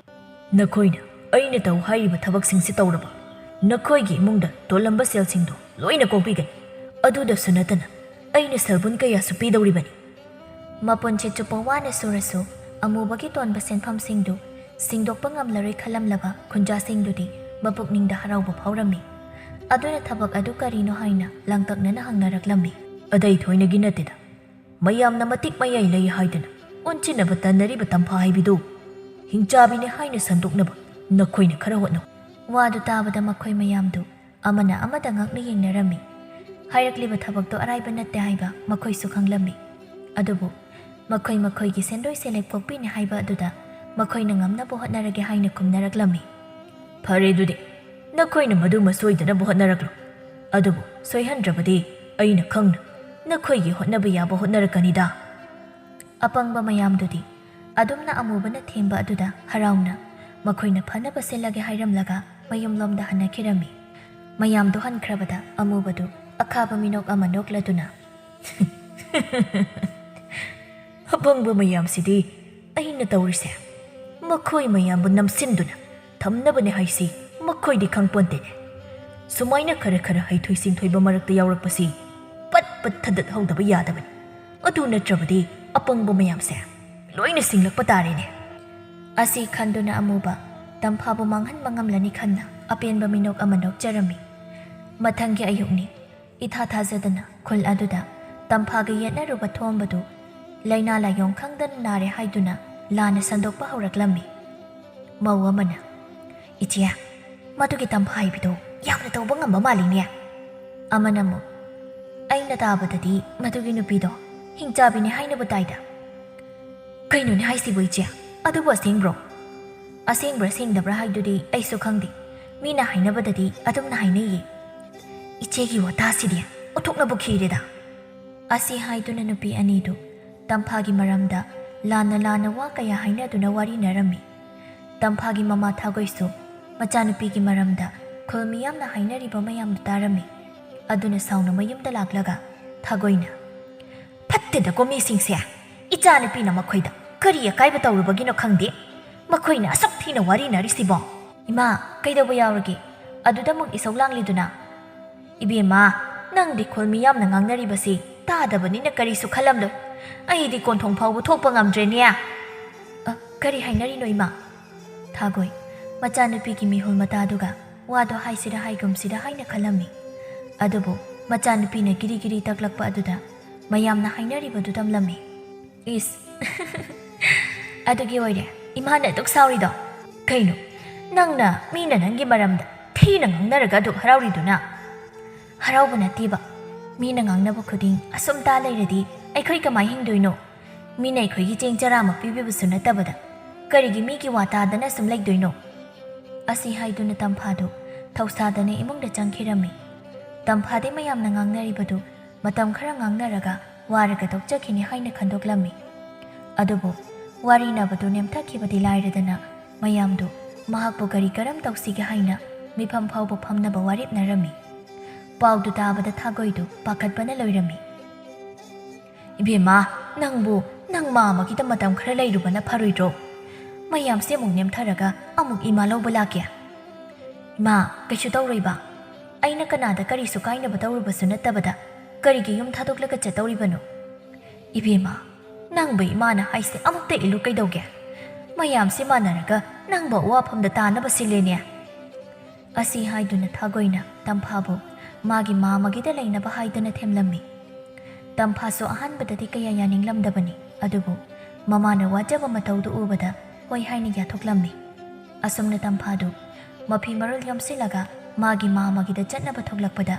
"ꯅꯈꯣꯏꯅ ꯑꯩꯅ ꯇꯧ ꯍꯥꯏꯔꯤꯕ ꯊꯕꯛꯁꯤꯡꯁꯤ ꯇꯧꯔꯕ? ꯅꯈꯣꯏꯒꯤ ꯏꯃꯨꯡꯗ ꯇꯣꯜꯂꯝꯕ ꯁꯦꯜꯁꯤꯡꯗꯨ ꯂꯣꯏꯅ ꯀꯣꯛꯄꯤꯒꯅꯤ꯫ ꯑꯗꯨꯗꯁꯨ ꯅꯠꯇꯅ ꯑꯩꯅ ꯁꯦꯜꯕꯨꯟ ꯀꯌꯥꯁꯨ ꯄꯤꯗꯧꯔꯤꯕꯅꯤ꯫" ꯃꯄꯨꯟꯁꯤ ꯆꯨꯞꯄ ꯋꯥꯅ ꯁꯨꯔꯁꯨ ꯑꯃꯨꯕꯒꯤ ꯇꯣꯟꯕ ꯁꯦꯟꯐꯝꯁꯤꯡꯗꯨ ꯁꯤꯡꯗꯣꯛꯄ ꯉꯝꯂꯔꯣꯏ ꯈꯜꯂꯝꯂꯕ ꯈꯨꯟꯖꯥꯁꯤꯡꯗꯨꯗꯤ ꯃꯄꯨꯛꯅꯤꯡꯗ ꯍꯔꯥꯎꯕ ꯐꯥꯎꯔꯝꯃꯤ꯫ ꯑꯗꯨꯅ ꯊꯕꯛ ꯑꯗꯨ ꯀꯔꯤꯅꯣ ꯍꯥꯏꯅ ꯂꯥꯡꯇꯛꯅꯅ ꯍꯪꯅꯔꯛꯂꯝꯃꯤ꯫ "ꯑꯇꯩ ꯊꯣꯏꯅꯒꯤ ꯅꯠꯇꯦꯗ, ꯃꯌꯥꯝꯅ ꯃꯇꯤꯛ ꯃꯌꯥꯏ ꯂꯩ ꯍꯥꯏꯗꯨꯅ ꯑꯣꯟꯁꯤꯟꯅꯕ ꯇꯟꯅꯔꯤꯕ ꯇꯝꯐꯥ ꯍꯥꯏꯕꯤꯗꯨ ꯍꯤꯡꯆꯥꯕꯤꯅꯤ ꯍꯥꯏꯅ ꯁꯟꯗꯣꯛꯅꯕ ꯅꯈꯣꯏꯅ ꯈꯔ ꯍꯣꯠꯅꯧ꯫" ꯋꯥꯗꯨ ꯇꯥꯕꯗ ꯃꯈꯣꯏ ꯃꯌꯥꯝꯗꯨ ꯑꯃꯅ ꯑꯃꯗ ꯉꯛꯅ ꯌꯦꯡꯅꯔꯝꯃꯤ꯫ ꯍꯥꯏꯔꯛꯂꯤꯕ ꯊꯕꯛꯇꯨ ꯑꯔꯥꯏꯕ ꯅꯠꯇꯦ ꯍꯥꯏꯕ ꯃꯈꯣꯏꯁꯨ ꯈꯪꯂꯝꯃꯤ꯫ ꯑꯗꯨꯕꯨ ꯃꯈꯣꯏ ꯃꯈꯣꯏꯒꯤ ꯁꯦꯟꯗꯣꯏ ꯁꯦꯂꯦꯞ ꯀꯣꯛꯄꯤꯅꯤ ꯍꯥꯏꯕ ꯑꯗꯨꯗ ꯃꯈꯣꯏꯅ ꯉꯝꯅꯕ ꯍꯣꯠꯅꯔꯒꯦ ꯍꯥꯏꯅ ꯈꯨꯝꯅꯔꯛꯂꯝꯃꯤ꯫ "ꯐꯔꯦ ꯑꯗꯨꯗꯤ, ꯅꯈꯣꯏꯅ ꯃꯗꯨꯃ ꯁꯣꯏꯗꯅꯕ ꯍꯣꯠꯅꯔꯛꯂꯣ꯫ ꯑꯗꯨꯕꯨ ꯁꯣꯏꯍꯟꯗ꯭ꯔꯕꯗꯤ ꯑꯩꯅ ꯈꯪꯅ ꯅꯈꯣꯏꯒꯤ ꯍꯣꯠꯅꯕ ꯌꯥꯕ ꯍꯣꯠꯅꯔꯛꯀꯅꯤꯗ꯫" ꯑꯄꯪꯕ ꯃꯌꯥꯝꯗꯨꯗꯤ ꯑꯗꯨꯝꯅ ꯑꯃꯨꯕꯅ ꯊꯦꯝꯕ ꯑꯗꯨꯗ ꯍꯔꯥꯎꯅ ꯃꯈꯣꯏꯅ ꯐꯅꯕ ꯁꯤꯜꯂꯒꯦ ꯍꯥꯏꯔꯝꯂꯒ ꯃꯌꯨꯝꯂꯣꯝꯗ ꯍꯟꯅꯈꯤꯔꯝꯃꯤ꯫ ꯃꯌꯥꯝꯗꯨ ꯍꯟꯈ꯭ꯔꯕꯗ ꯑꯃꯨꯕꯗꯨ ꯑꯈꯥꯕ ꯃꯤꯅꯣꯛ ꯑꯃ ꯅꯣꯛꯂꯗꯨꯅ, "ꯑꯄꯪꯕ ꯃꯌꯥꯝꯁꯤꯗꯤ ꯑꯩꯅ ꯇꯧꯔꯤꯁꯦ, ꯃꯈꯣꯏ ꯃꯌꯥꯝꯕꯨ ꯅꯝꯁꯤꯟꯗꯨꯅ ꯊꯝꯅꯕꯅꯦ ꯍꯥꯏꯁꯤ ꯃꯈꯣꯏꯗꯤ ꯈꯪꯄꯣꯟꯇꯦꯅꯦ꯫ ꯁꯨꯃꯥꯏꯅ ꯈꯔ ꯈꯔ ꯍꯩꯊꯣꯏ ꯁꯤꯡꯊꯣꯏꯕ ꯃꯔꯛꯇ ꯌꯥꯎꯔꯛꯄꯁꯤ ꯄꯠ ꯄꯠ ꯊꯗꯠꯍꯧꯗꯕ ꯌꯥꯗꯕꯅꯤ꯫ ꯑꯗꯨ ꯅꯠꯇ꯭ꯔꯕꯗꯤ ꯑꯄꯪꯕ ꯃꯌꯥꯝꯁꯦ ꯂꯣꯏꯅ ꯁꯤꯡꯂꯛꯄ ꯇꯥꯔꯦꯅꯦ꯫ ꯑꯁꯤ ꯈꯟꯗꯨꯅ ꯑꯃꯨꯕ ꯇꯝꯐꯥꯕꯨ ꯃꯥꯡꯍꯟꯕ ꯉꯝꯂꯅꯤ ꯈꯟꯅ ꯑꯄꯦꯟꯕ ꯃꯤꯅꯣꯛ ꯑꯃ ꯅꯣꯛꯆꯔꯝꯃꯤ꯫ ꯃꯊꯪꯒꯤ ꯑꯌꯨꯛꯅꯤ꯫ ꯏꯊꯥ ꯊꯥꯖꯗꯅ ꯈꯨꯜ ꯑꯗꯨꯗ ꯇꯝꯐꯥꯒ ꯌꯦꯠꯅꯔꯨꯕ ꯊꯣꯝꯕꯗꯨ ꯂꯥꯏꯅꯥ ꯂꯥꯏꯌꯣꯡ ꯈꯪꯗꯅ ꯅꯥꯔꯦ ꯍꯥꯏꯗꯨꯅ ꯂꯥꯟꯅ ꯁꯟꯗꯣꯛꯄ ꯍꯧꯔꯛꯂꯝꯃꯤ꯫ ꯃꯧ ꯑꯃꯅ, "ꯏꯆꯦ, ꯃꯗꯨꯒꯤ ꯇꯝꯐꯥ ꯍꯥꯏꯕꯤꯗꯣ ꯌꯥꯝꯅ ꯇꯧꯕ ꯉꯝꯕ ꯃꯥꯜꯂꯤꯅꯦ꯫" ꯑꯃꯅ ꯑꯃꯨꯛ, "ꯑꯩꯅ ꯇꯥꯕꯗꯗꯤ ꯃꯗꯨꯒꯤ ꯅꯨꯄꯤꯗꯣ ꯍꯤꯡꯆꯥꯕꯤꯅꯦ ꯍꯥꯏꯅꯕ ꯇꯥꯏꯗ꯫" "ꯀꯩꯅꯣꯅꯦ ꯍꯥꯏꯁꯤꯕꯨ ꯏꯆꯦ? ꯑꯗꯨꯕꯨ ꯑꯁꯦꯡꯕ꯭ꯔꯣ?" "ꯑꯁꯦꯡꯕ꯭ꯔꯥ ꯁꯦꯡꯗꯕ꯭ꯔꯥ ꯍꯥꯏꯗꯨꯗꯤ ꯑꯩꯁꯨ ꯈꯪꯗꯦ꯫ ꯃꯤꯅ ꯍꯥꯏꯅꯕꯗꯗꯤ ꯑꯗꯨꯝꯅ ꯍꯥꯏꯅꯩꯌꯦ꯫" "ꯏꯆꯦꯒꯤ ꯋꯥꯇꯥꯁꯤꯗꯤ ꯑꯣꯟꯊꯣꯛꯅꯕꯨ ꯈꯤꯔꯦꯗ꯫" ꯑꯁꯤ ꯍꯥꯏꯗꯨꯅ ꯅꯨꯄꯤ ꯑꯅꯤꯗꯨ ꯇꯝꯐꯥꯒꯤ ꯃꯔꯝꯗ ꯂꯥꯟꯅ ꯂꯥꯟꯅ ꯋꯥ ꯀꯌꯥ ꯍꯥꯏꯅꯗꯨꯅ ꯋꯥꯔꯤꯅꯔꯝꯃꯤ꯫ ꯇꯝꯐꯥꯒꯤ ꯃꯃꯥ ꯊꯥꯒꯣꯏꯁꯨ ꯃꯆꯥꯅꯨꯄꯤꯒꯤ ꯃꯔꯝꯗ ꯈꯨꯜ ꯃꯤꯌꯥꯝꯅ ꯍꯥꯏꯅꯔꯤꯕ ꯃꯌꯥꯝꯗꯨ ꯇꯥꯔꯝꯃꯤ꯫ ꯑꯗꯨꯅ ꯁꯥꯎꯅ ꯃꯌꯨꯝꯗ ꯂꯥꯛꯂꯒ ꯊꯥꯒꯣꯏꯅ, "ꯐꯠꯇꯦꯗꯀꯣ ꯃꯤꯁꯤꯡꯁꯦ꯫ ꯏꯆꯥꯅꯨꯄꯤꯅ ꯃꯈꯣꯏꯗ ꯀꯔꯤ ꯑꯀꯥꯏꯕ ꯇꯧꯔꯨꯕꯒꯤꯅꯣ ꯈꯪꯗꯦ꯫ ꯃꯈꯣꯏꯅ ꯑꯁꯨꯛ ꯊꯤꯅ ꯋꯥꯔꯤꯅꯔꯤꯁꯤꯕꯣ?" "ꯏꯃꯥ, ꯀꯩꯗꯧꯕ ꯌꯥꯎꯔꯒꯦ? ꯑꯗꯨꯗ ꯑꯃꯨꯛ ꯏꯁꯧ ꯂꯥꯡꯂꯤꯗꯨꯅ?" "ꯏꯕꯦꯝꯃ, ꯅꯪꯗꯤ ꯈꯨꯜ ꯃꯤꯌꯥꯝꯅ ꯉꯥꯡꯅꯔꯤꯕꯁꯤ ꯇꯥꯗꯕꯅꯤꯅ ꯀꯔꯤꯁꯨ ꯈꯜꯂꯝꯂꯣꯏ꯫ ꯑꯩꯗꯤ ꯀꯣꯟꯊꯣꯡ ꯐꯥꯎꯕ ꯊꯣꯛꯄ ꯉꯝꯗ꯭ꯔꯦꯅꯦ꯫" "ꯑ, ꯀꯔꯤ ꯍꯥꯏꯅꯔꯤꯅꯣ ꯏꯃꯥ?" ꯊꯥꯒꯣꯏ, ꯃꯆꯥꯅꯨꯄꯤꯒꯤ ꯃꯤꯍꯨꯜ ꯃꯇꯥꯗꯨꯒ ꯋꯥꯗꯣ ꯍꯥꯏꯁꯤꯔ ꯍꯥꯏꯒꯨꯝꯁꯤꯔ ꯍꯥꯏꯅ ꯈꯜꯂꯝꯃꯤ꯫ ꯑꯗꯨꯕꯨ ꯃꯆꯥꯅꯨꯄꯤꯅ ꯒꯤꯔꯤ ꯒꯤꯔꯤ ꯇꯛꯂꯛꯄ ꯑꯗꯨꯗ ꯃꯌꯥꯝꯅ ꯍꯥꯏꯅꯔꯤꯕꯗꯨ ꯇꯝꯂꯝꯃꯤ꯫ "ꯏꯁ, ꯑꯗꯨꯒꯤ ꯑꯣꯏꯔꯦ ꯏꯃꯥꯅ ꯑꯗꯨꯛ ꯁꯥꯎꯔꯤꯗꯣ? ꯀꯩꯅꯣ, ꯅꯪꯅ ꯃꯤꯅ ꯅꯪꯒꯤ ꯃꯔꯝꯗ ꯊꯤꯅ ꯉꯥꯡꯅꯔꯒ ꯑꯗꯨꯛ ꯍꯔꯥꯎꯔꯤꯗꯨꯅ?" "ꯍꯔꯥꯎꯕ ꯅꯠꯇꯦꯕ꯫ ꯃꯤꯅ ꯉꯥꯡꯅꯕ ꯈꯨꯗꯤꯡ ꯑꯁꯨꯝ ꯇꯥ ꯂꯩꯔꯗꯤ ꯑꯩꯈꯣꯏ ꯀꯃꯥꯏ ꯍꯤꯡꯗꯣꯏꯅꯣ? ꯃꯤꯅ ꯑꯩꯈꯣꯏꯒꯤ ꯆꯦꯡ ꯆꯔꯥ ꯑꯃ ꯄꯤꯕꯤꯕꯁꯨ ꯅꯠꯇꯕꯗ ꯀꯔꯤꯒꯤ ꯃꯤꯒꯤ ꯋꯥ ꯇꯥꯗꯅ ꯁꯨꯝ ꯂꯩꯗꯣꯏꯅꯣ?" ꯑꯁꯤ ꯍꯥꯏꯗꯨꯅ ꯇꯝꯐꯥꯗꯨ ꯊꯧꯁꯥꯗꯅ ꯏꯃꯨꯡꯗ ꯆꯪꯈꯤꯔꯝꯃꯤ꯫ ꯇꯝꯐꯥꯗꯤ ꯃꯌꯥꯝꯅ ꯉꯥꯡꯅꯔꯤꯕꯗꯨ ꯃꯇꯝ ꯈꯔ ꯉꯥꯡꯅꯔꯒ ꯋꯥꯔꯒ ꯇꯣꯛꯆꯈꯤꯅꯤ ꯍꯥꯏꯅ ꯈꯟꯗꯣꯛꯂꯝꯃꯤ꯫ ꯑꯗꯨꯕꯨ ꯋꯥꯔꯤꯅꯕꯗꯨ ꯅꯦꯝꯊꯈꯤꯕꯗꯤ ꯂꯥꯏꯔꯗꯅ ꯃꯌꯥꯝꯗꯨ ꯃꯍꯥꯛꯄꯨ ꯀꯔꯤ ꯀꯔꯝ ꯇꯧꯁꯤꯒꯦ ꯍꯥꯏꯅ ꯃꯤꯐꯝ ꯐꯥꯎꯕ ꯐꯝꯅꯕ ꯋꯥꯔꯦꯞꯅꯔꯝꯃꯤ꯫ ꯄꯥꯎꯗꯨ ꯇꯥꯕꯗ ꯊꯥꯒꯣꯏꯗꯨ ꯄꯥꯈꯠꯄꯅ ꯂꯣꯏꯔꯝꯃꯤ꯫ "ꯏꯕꯦꯝꯃ, ꯅꯪꯕꯨ ꯅꯪ ꯃꯥ ꯑꯃꯒꯤꯗ ꯃꯇꯝ ꯈꯔ ꯂꯩꯔꯨꯕꯅ ꯐꯔꯣꯏꯗ꯭ꯔꯣ? ꯃꯌꯥꯝꯁꯦ ꯑꯃꯨꯛ ꯅꯦꯝꯊꯔꯒ ꯑꯃꯨꯛ ꯏꯃꯥ ꯂꯧꯕ ꯂꯥꯛꯀꯦ꯫" "ꯏꯃꯥ, ꯀꯩꯁꯨ ꯇꯧꯔꯣꯏꯕ꯫ ꯑꯩꯅ ꯀꯅꯥꯗ ꯀꯔꯤꯁꯨ ꯀꯥꯏꯅꯕ ꯇꯧꯔꯨꯕꯁꯨ ꯅꯠꯇꯕꯗ ꯀꯔꯤꯒꯤ ꯌꯨꯝ ꯊꯥꯗꯣꯛꯂꯒ ꯆꯠꯇꯧꯔꯤꯕꯅꯣ?" "ꯏꯕꯦꯝꯃ, ꯅꯪꯕꯨ ꯏꯃꯥꯅ ꯍꯥꯏꯁꯦ ꯑꯃꯨꯛꯇ ꯏꯜꯂꯨ ꯀꯩꯗꯧꯒꯦ? ꯃꯌꯥꯝꯁꯤ ꯃꯥꯟꯅꯔꯒ ꯅꯪꯕꯨ ꯑꯋꯥꯐꯝꯗ ꯇꯥꯅꯕ ꯁꯤꯜꯂꯦꯅꯦ?" ꯑꯁꯤ ꯍꯥꯏꯗꯨꯅ ꯊꯥꯒꯣꯏꯅ ꯇꯝꯐꯥꯕꯨ ꯃꯥꯒꯤ ꯃꯥꯃꯒꯤꯗ ꯂꯩꯅꯕ ꯍꯥꯏꯗꯅ ꯊꯦꯝꯂꯝꯃꯤ꯫ ꯇꯝꯐꯥꯁꯨ ꯑꯍꯥꯟꯕꯗꯗꯤ ꯀꯌꯥ ꯌꯥꯅꯤꯡꯂꯝꯗꯕꯅꯤ, ꯑꯗꯨꯕꯨ ꯃꯃꯥꯅ ꯋꯥꯖꯕ ꯃꯇꯧꯗꯨ ꯎꯕꯗ ꯍꯣꯏ ꯍꯥꯏꯅ ꯌꯥꯊꯣꯛꯂꯝꯃꯤ꯫ ꯑꯁꯨꯝꯅ ꯇꯝꯐꯥꯗꯨ ꯃꯐꯤ ꯃꯔꯣꯜ ꯌꯣꯝꯁꯤꯜꯂꯒ ꯃꯥꯒꯤ ꯃꯥꯃꯒꯤꯗ ꯆꯠꯅꯕ ꯊꯣꯛꯂꯛꯄꯗ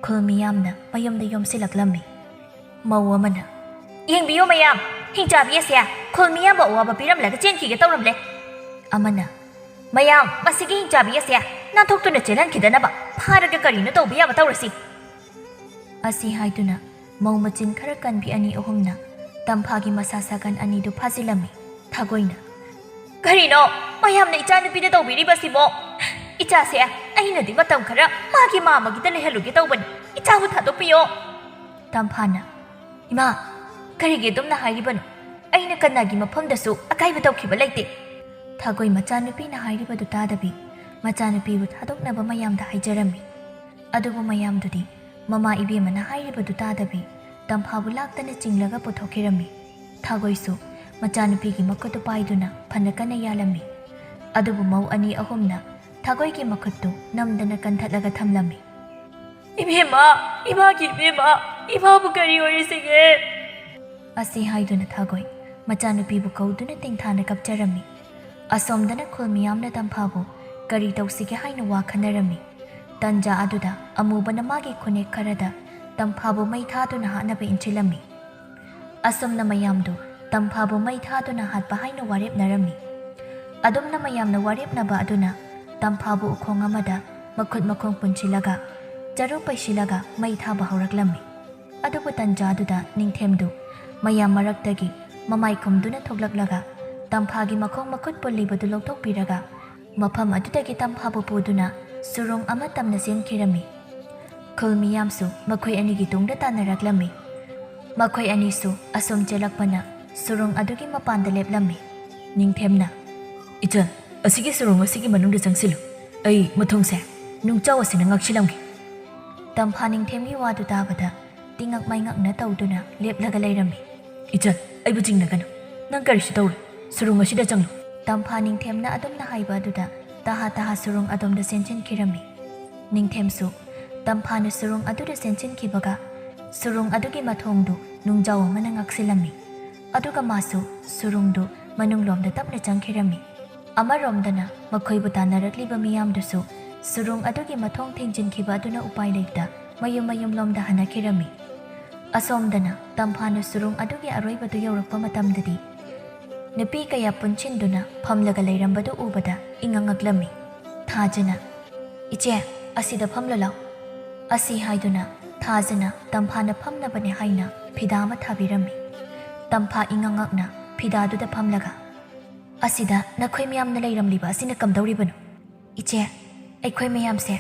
ꯈꯨꯜ ꯃꯤꯌꯥꯝꯅ ꯃꯌꯨꯝꯗ ꯌꯣꯝꯁꯤꯜꯂꯛꯂꯝꯃꯤ꯫ ꯃꯧ ꯑꯃꯅ, "ꯌꯦꯡꯕꯤꯌꯨ ꯃꯌꯥꯝ, ꯍꯤꯡꯆꯥꯕꯤ ꯑꯁꯦ ꯈꯨꯜ ꯃꯤꯌꯥꯝꯕꯨ ꯑꯋꯥꯕ ꯄꯤꯔꯝꯂꯒ ꯆꯦꯟꯈꯤꯒꯦ ꯇꯧꯔꯝꯂꯦ"꯫ ꯑꯃꯅ, "ꯃꯌꯥꯝ, ꯃꯁꯤꯒꯤ ꯍꯤꯡꯆꯥꯕꯤ ꯑꯁꯦ ꯅꯥꯟꯊꯣꯛꯇꯨꯅ ꯆꯦꯜꯍꯟꯈꯤꯗꯅꯕ ꯐꯥꯔꯒ ꯀꯔꯤꯅꯣ ꯇꯧꯕ ꯌꯥꯕ ꯇꯧꯔꯁꯤ"꯫ ꯑꯁꯤ ꯍꯥꯏꯗꯨꯅ ꯃꯧ ꯃꯆꯤꯟ ꯈꯔ ꯀꯟꯕꯤ ꯑꯅꯤ ꯑꯍꯨꯝꯅ ꯇꯝꯐꯥꯒꯤ ꯃꯁꯥ ꯁꯥꯒꯟ ꯑꯅꯤꯗꯨ ꯐꯥꯖꯤꯜꯂꯝꯃꯤ꯫ ꯊꯥꯒꯣꯏꯅ, "ꯀꯔꯤꯅꯣ ꯃꯌꯥꯝꯅ ꯏꯆꯥꯅꯨꯄꯤꯗ ꯇꯧꯕꯤꯔꯤꯕꯁꯤꯕꯣ? ꯏꯆꯥꯁꯦ ꯑꯩꯅꯗꯤ ꯃꯇꯝ ꯈꯔ ꯃꯥꯒꯤ ꯃꯥꯃꯒꯤꯗ ꯂꯩꯍꯜꯂꯨꯒꯦ ꯇꯧꯕꯅꯤ꯫ ꯏꯆꯥꯕꯨ ꯊꯥꯗꯣꯛꯄꯤꯌꯣ"꯫ ꯇꯝꯐꯥꯅ, "ꯏꯃꯥ, ꯀꯔꯤꯒꯤ ꯑꯗꯨꯝꯅ ꯍꯥꯏꯔꯤꯕꯅꯣ? ꯑꯩꯅ ꯀꯅꯥꯒꯤ ꯃꯐꯝꯗꯁꯨ ꯑꯀꯥꯏꯕ ꯇꯧꯈꯤꯕ ꯂꯩꯇꯦ"꯫ ꯊꯥꯒꯣꯏ ꯃꯆꯥꯅꯨꯄꯤꯅ ꯍꯥꯏꯔꯤꯕꯗꯨ ꯇꯥꯗꯕꯤ ꯃꯆꯥꯅꯨꯄꯤꯕꯨ ꯊꯥꯗꯣꯛꯅꯕ ꯃꯌꯥꯝꯗ ꯍꯥꯏꯖꯔꯝꯃꯤ꯫ ꯑꯗꯨꯕꯨ ꯃꯌꯥꯝꯗꯨꯗꯤ ꯃꯃꯥ ꯏꯕꯦꯝꯃꯅ ꯍꯥꯏꯔꯤꯕꯗꯨ ꯇꯥꯗꯕꯤ ꯇꯝꯐꯥꯕꯨ ꯂꯥꯛꯇꯅ ꯆꯤꯡꯂꯒ ꯄꯨꯊꯣꯛꯈꯤꯔꯝꯃꯤ꯫ ꯊꯥꯒꯣꯏꯁꯨ ꯃꯆꯥꯅꯨꯄꯤꯒꯤ ꯃꯈꯨꯠꯇꯨ ꯄꯥꯏꯗꯨꯅ ꯐꯅ ꯀꯟꯅ ꯌꯥꯜꯂꯝꯃꯤ꯫ ꯑꯗꯨꯕꯨ ꯃꯧ ꯑꯅꯤ ꯑꯍꯨꯝꯅ ꯊꯥꯒꯣꯏꯒꯤ ꯃꯈꯨꯠꯇꯨ ꯅꯝꯗꯅ ꯀꯟꯊꯠꯂꯒ ꯊꯝꯂꯝꯃꯤ꯫ "ꯏꯕꯦꯝꯃ, ꯏꯃꯥꯒꯤ ꯏꯕꯦꯝꯃ, ꯏꯃꯥꯕꯨ ꯀꯔꯤ ꯑꯣꯏꯔꯤꯁꯤꯒꯦ?" ꯑꯁꯤ ꯍꯥꯏꯗꯨꯅ ꯊꯥꯒꯣꯏ ꯃꯆꯥꯅꯨꯄꯤꯕꯨ ꯀꯧꯗꯨꯅ ꯇꯦꯡꯊꯥꯅ ꯀꯞꯆꯔꯝꯃꯤ꯫ ꯑꯁꯣꯝꯗꯅ ꯈꯨꯜ ꯃꯤꯌꯥꯝꯅ ꯇꯝꯐꯥꯕꯨ ꯀꯔꯤ ꯇꯧꯁꯤꯒꯦ ꯍꯥꯏꯅ ꯋꯥ ꯈꯟꯅꯔꯝꯃꯤ꯫ ꯇꯟꯖꯥ ꯑꯗꯨꯗ ꯑꯃꯨꯕꯅ ꯃꯥꯒꯤ ꯈꯨꯅꯦꯛ ꯈꯔꯗ ꯇꯝꯐꯥꯕꯨ ꯃꯩ ꯊꯥꯗꯨꯅ ꯍꯥꯠꯅꯕ ꯏꯟꯁꯤꯜꯂꯝꯃꯤ꯫ ꯑꯁꯨꯝꯅ ꯃꯌꯥꯝꯗꯨ ꯇꯝꯐꯥꯕꯨ ꯃꯩ ꯊꯥꯗꯨꯅ ꯍꯥꯠꯄ ꯍꯥꯏꯅ ꯋꯥꯔꯦꯞꯅꯔꯝꯃꯤ꯫ ꯑꯗꯨꯝꯅ ꯃꯌꯥꯝꯅ ꯋꯥꯔꯦꯞꯅꯕ ꯑꯗꯨꯅ ꯇꯝꯐꯥꯕꯨ ꯎꯈꯣꯡ ꯑꯃꯗ ꯃꯈꯨꯠ ꯃꯈꯣꯡ ꯄꯨꯟꯁꯤꯜꯂꯒ ꯆꯔꯨ ꯄꯩꯁꯤꯜꯂꯒ ꯃꯩ ꯊꯥꯕ ꯍꯧꯔꯛꯂꯝꯃꯤ꯫ ꯑꯗꯨꯕꯨ ꯇꯟꯖꯥꯗꯨꯗ ꯅꯤꯡꯊꯦꯝꯗꯨ ꯃꯌꯥꯝ ꯃꯔꯛꯇꯒꯤ ꯃꯃꯥꯏ ꯈꯨꯝꯗꯨꯅ ꯊꯣꯛꯂꯛꯂꯒ ꯇꯝꯐꯥꯒꯤ ꯃꯈꯣꯡ ꯃꯈꯨꯠ ꯄꯨꯜꯂꯤꯕꯗꯨ ꯂꯧꯊꯣꯛꯄꯤꯔꯒ ꯃꯐꯝ ꯑꯗꯨꯗꯒꯤ ꯇꯝꯐꯥꯕꯨ ꯄꯨꯗꯨꯅ ꯁꯨꯔꯨꯡ ꯑꯃ ꯇꯝꯅ ꯆꯦꯟꯈꯤꯔꯝꯃꯤ꯫ ꯈꯨꯜ ꯃꯤꯌꯥꯝꯁꯨ ꯃꯈꯣꯏ ꯑꯅꯤꯒꯤ ꯇꯨꯡꯗ ꯇꯥꯟꯅꯔꯛꯂꯝꯃꯤ꯫ ꯃꯈꯣꯏ ꯑꯅꯤꯁꯨ ꯑꯁꯨꯝ ꯆꯦꯜꯂꯛꯄꯅ ꯁꯨꯔꯨꯡ ꯑꯗꯨꯒꯤ ꯃꯄꯥꯟꯗ ꯂꯦꯞꯂꯝꯃꯤ꯫ ꯅꯤꯡꯊꯦꯝꯅ, "ꯏꯆꯟ, ꯑꯁꯤꯒꯤ ꯁꯨꯔꯨꯡ ꯑꯁꯤꯒꯤ ꯃꯅꯨꯡꯗ ꯆꯪꯁꯤꯜꯂꯨ꯫ ꯑꯩ ꯃꯊꯣꯡꯁꯦ ꯅꯨꯡꯆꯥꯎ ꯑꯁꯤꯅ ꯉꯥꯛꯁꯤꯜꯂꯝꯒꯦ"꯫ ꯇꯝꯐꯥ ꯅꯤꯡꯊꯦꯝꯒꯤ ꯋꯥꯗꯨ ꯇꯥꯕꯗ ꯇꯤꯉꯛ ꯃꯩꯉꯛꯅ ꯇꯧꯗꯨꯅ ꯂꯦꯞꯂꯒ ꯂꯩꯔꯝꯃꯤ꯫ "ꯏꯆꯟ, ꯑꯩꯕꯨ ꯆꯤꯡꯅꯒꯅꯨ꯫ ꯅꯪ ꯀꯔꯤꯁꯨ ꯇꯧꯔꯣꯏ꯫ ꯁꯨꯔꯨꯡ ꯑꯁꯤꯗ ꯆꯪꯂꯨ꯫" ꯇꯝꯐꯥ ꯅꯤꯡꯊꯦꯝꯅ ꯑꯗꯨꯝꯅ ꯍꯥꯏꯕ ꯑꯗꯨꯗ ꯇꯍꯥ ꯇꯍꯥ ꯁꯨꯔꯨꯡ ꯑꯗꯣꯝꯗ ꯆꯦꯟꯁꯤꯟꯈꯤꯔꯝꯃꯤ꯫ ꯅꯤꯡꯊꯦꯝꯁꯨ ꯇꯝꯐꯥꯅ ꯁꯨꯔꯨꯡ ꯑꯗꯨꯗ ꯆꯦꯟꯁꯤꯟꯈꯤꯕꯒ ꯁꯨꯔꯨꯡ ꯑꯗꯨꯒꯤ ꯃꯊꯣꯡꯗꯨ ꯅꯨꯡꯖꯥꯎ ꯑꯃꯅ ꯉꯥꯛꯁꯤꯜꯂꯝꯃꯤ꯫ ꯑꯗꯨꯒ ꯃꯥꯁꯨ ꯁꯨꯔꯨꯡꯗꯨ ꯃꯅꯨꯡꯂꯣꯝꯗ ꯇꯞꯅ ꯆꯪꯈꯤꯔꯝꯃꯤ꯫ ꯑꯃꯔꯣꯝꯗꯅ ꯃꯈꯣꯏꯕꯨ ꯇꯥꯟꯅꯔꯛꯂꯤꯕ ꯃꯤꯌꯥꯝꯗꯨꯁꯨ ꯁꯨꯔꯨꯡ ꯑꯗꯨꯒꯤ ꯃꯊꯣꯡ ꯊꯤꯡꯖꯤꯟꯈꯤꯕ ꯑꯗꯨꯅ ꯎꯄꯥꯏ ꯂꯩꯇ ꯃꯌꯨꯝ ꯃꯌꯨꯝꯂꯣꯝꯗ ꯍꯟꯅꯈꯤꯔꯝꯃꯤ꯫ ꯑꯁꯣꯝꯗꯅ ꯇꯝꯐꯥꯅ ꯁꯨꯔꯨꯡ ꯑꯗꯨꯒꯤ ꯑꯔꯣꯏꯕꯗꯨ ꯌꯧꯔꯛꯄ ꯃꯇꯝꯗꯗꯤ ꯅꯨꯄꯤ ꯀꯌꯥ ꯄꯨꯟꯁꯤꯟꯗꯨꯅ ꯐꯝꯂꯒ ꯂꯩꯔꯝꯕꯗꯨ ꯎꯕꯗ ꯏꯉꯛ ꯉꯛꯂꯝꯃꯤ꯫ ꯊꯥꯖꯅ, "ꯏꯆꯦ, ꯑꯁꯤꯗ ꯐꯝꯂꯨ ꯂꯥꯎ꯫" ꯑꯁꯤ ꯍꯥꯏꯗꯨꯅ ꯊꯥꯖꯅ ꯇꯝꯐꯥꯅ ꯐꯝꯅꯕꯅꯦ ꯍꯥꯏꯅ ꯐꯤꯗꯥ ꯑꯃ ꯊꯥꯕꯤꯔꯝꯃꯤ꯫ ꯇꯝꯐꯥ ꯏꯉꯛ ꯉꯛꯅ ꯐꯤꯗꯥꯗꯨꯗ ꯐꯝꯂꯒ, "ꯑꯁꯤꯗ ꯅꯈꯣꯏ ꯃꯌꯥꯝꯅ ꯂꯩꯔꯝꯂꯤꯕ ꯑꯁꯤꯅ ꯀꯝꯗꯧꯔꯤꯕꯅꯣ?" "ꯏꯆꯦ, ꯑꯩꯈꯣꯏ ꯃꯌꯥꯝꯁꯦ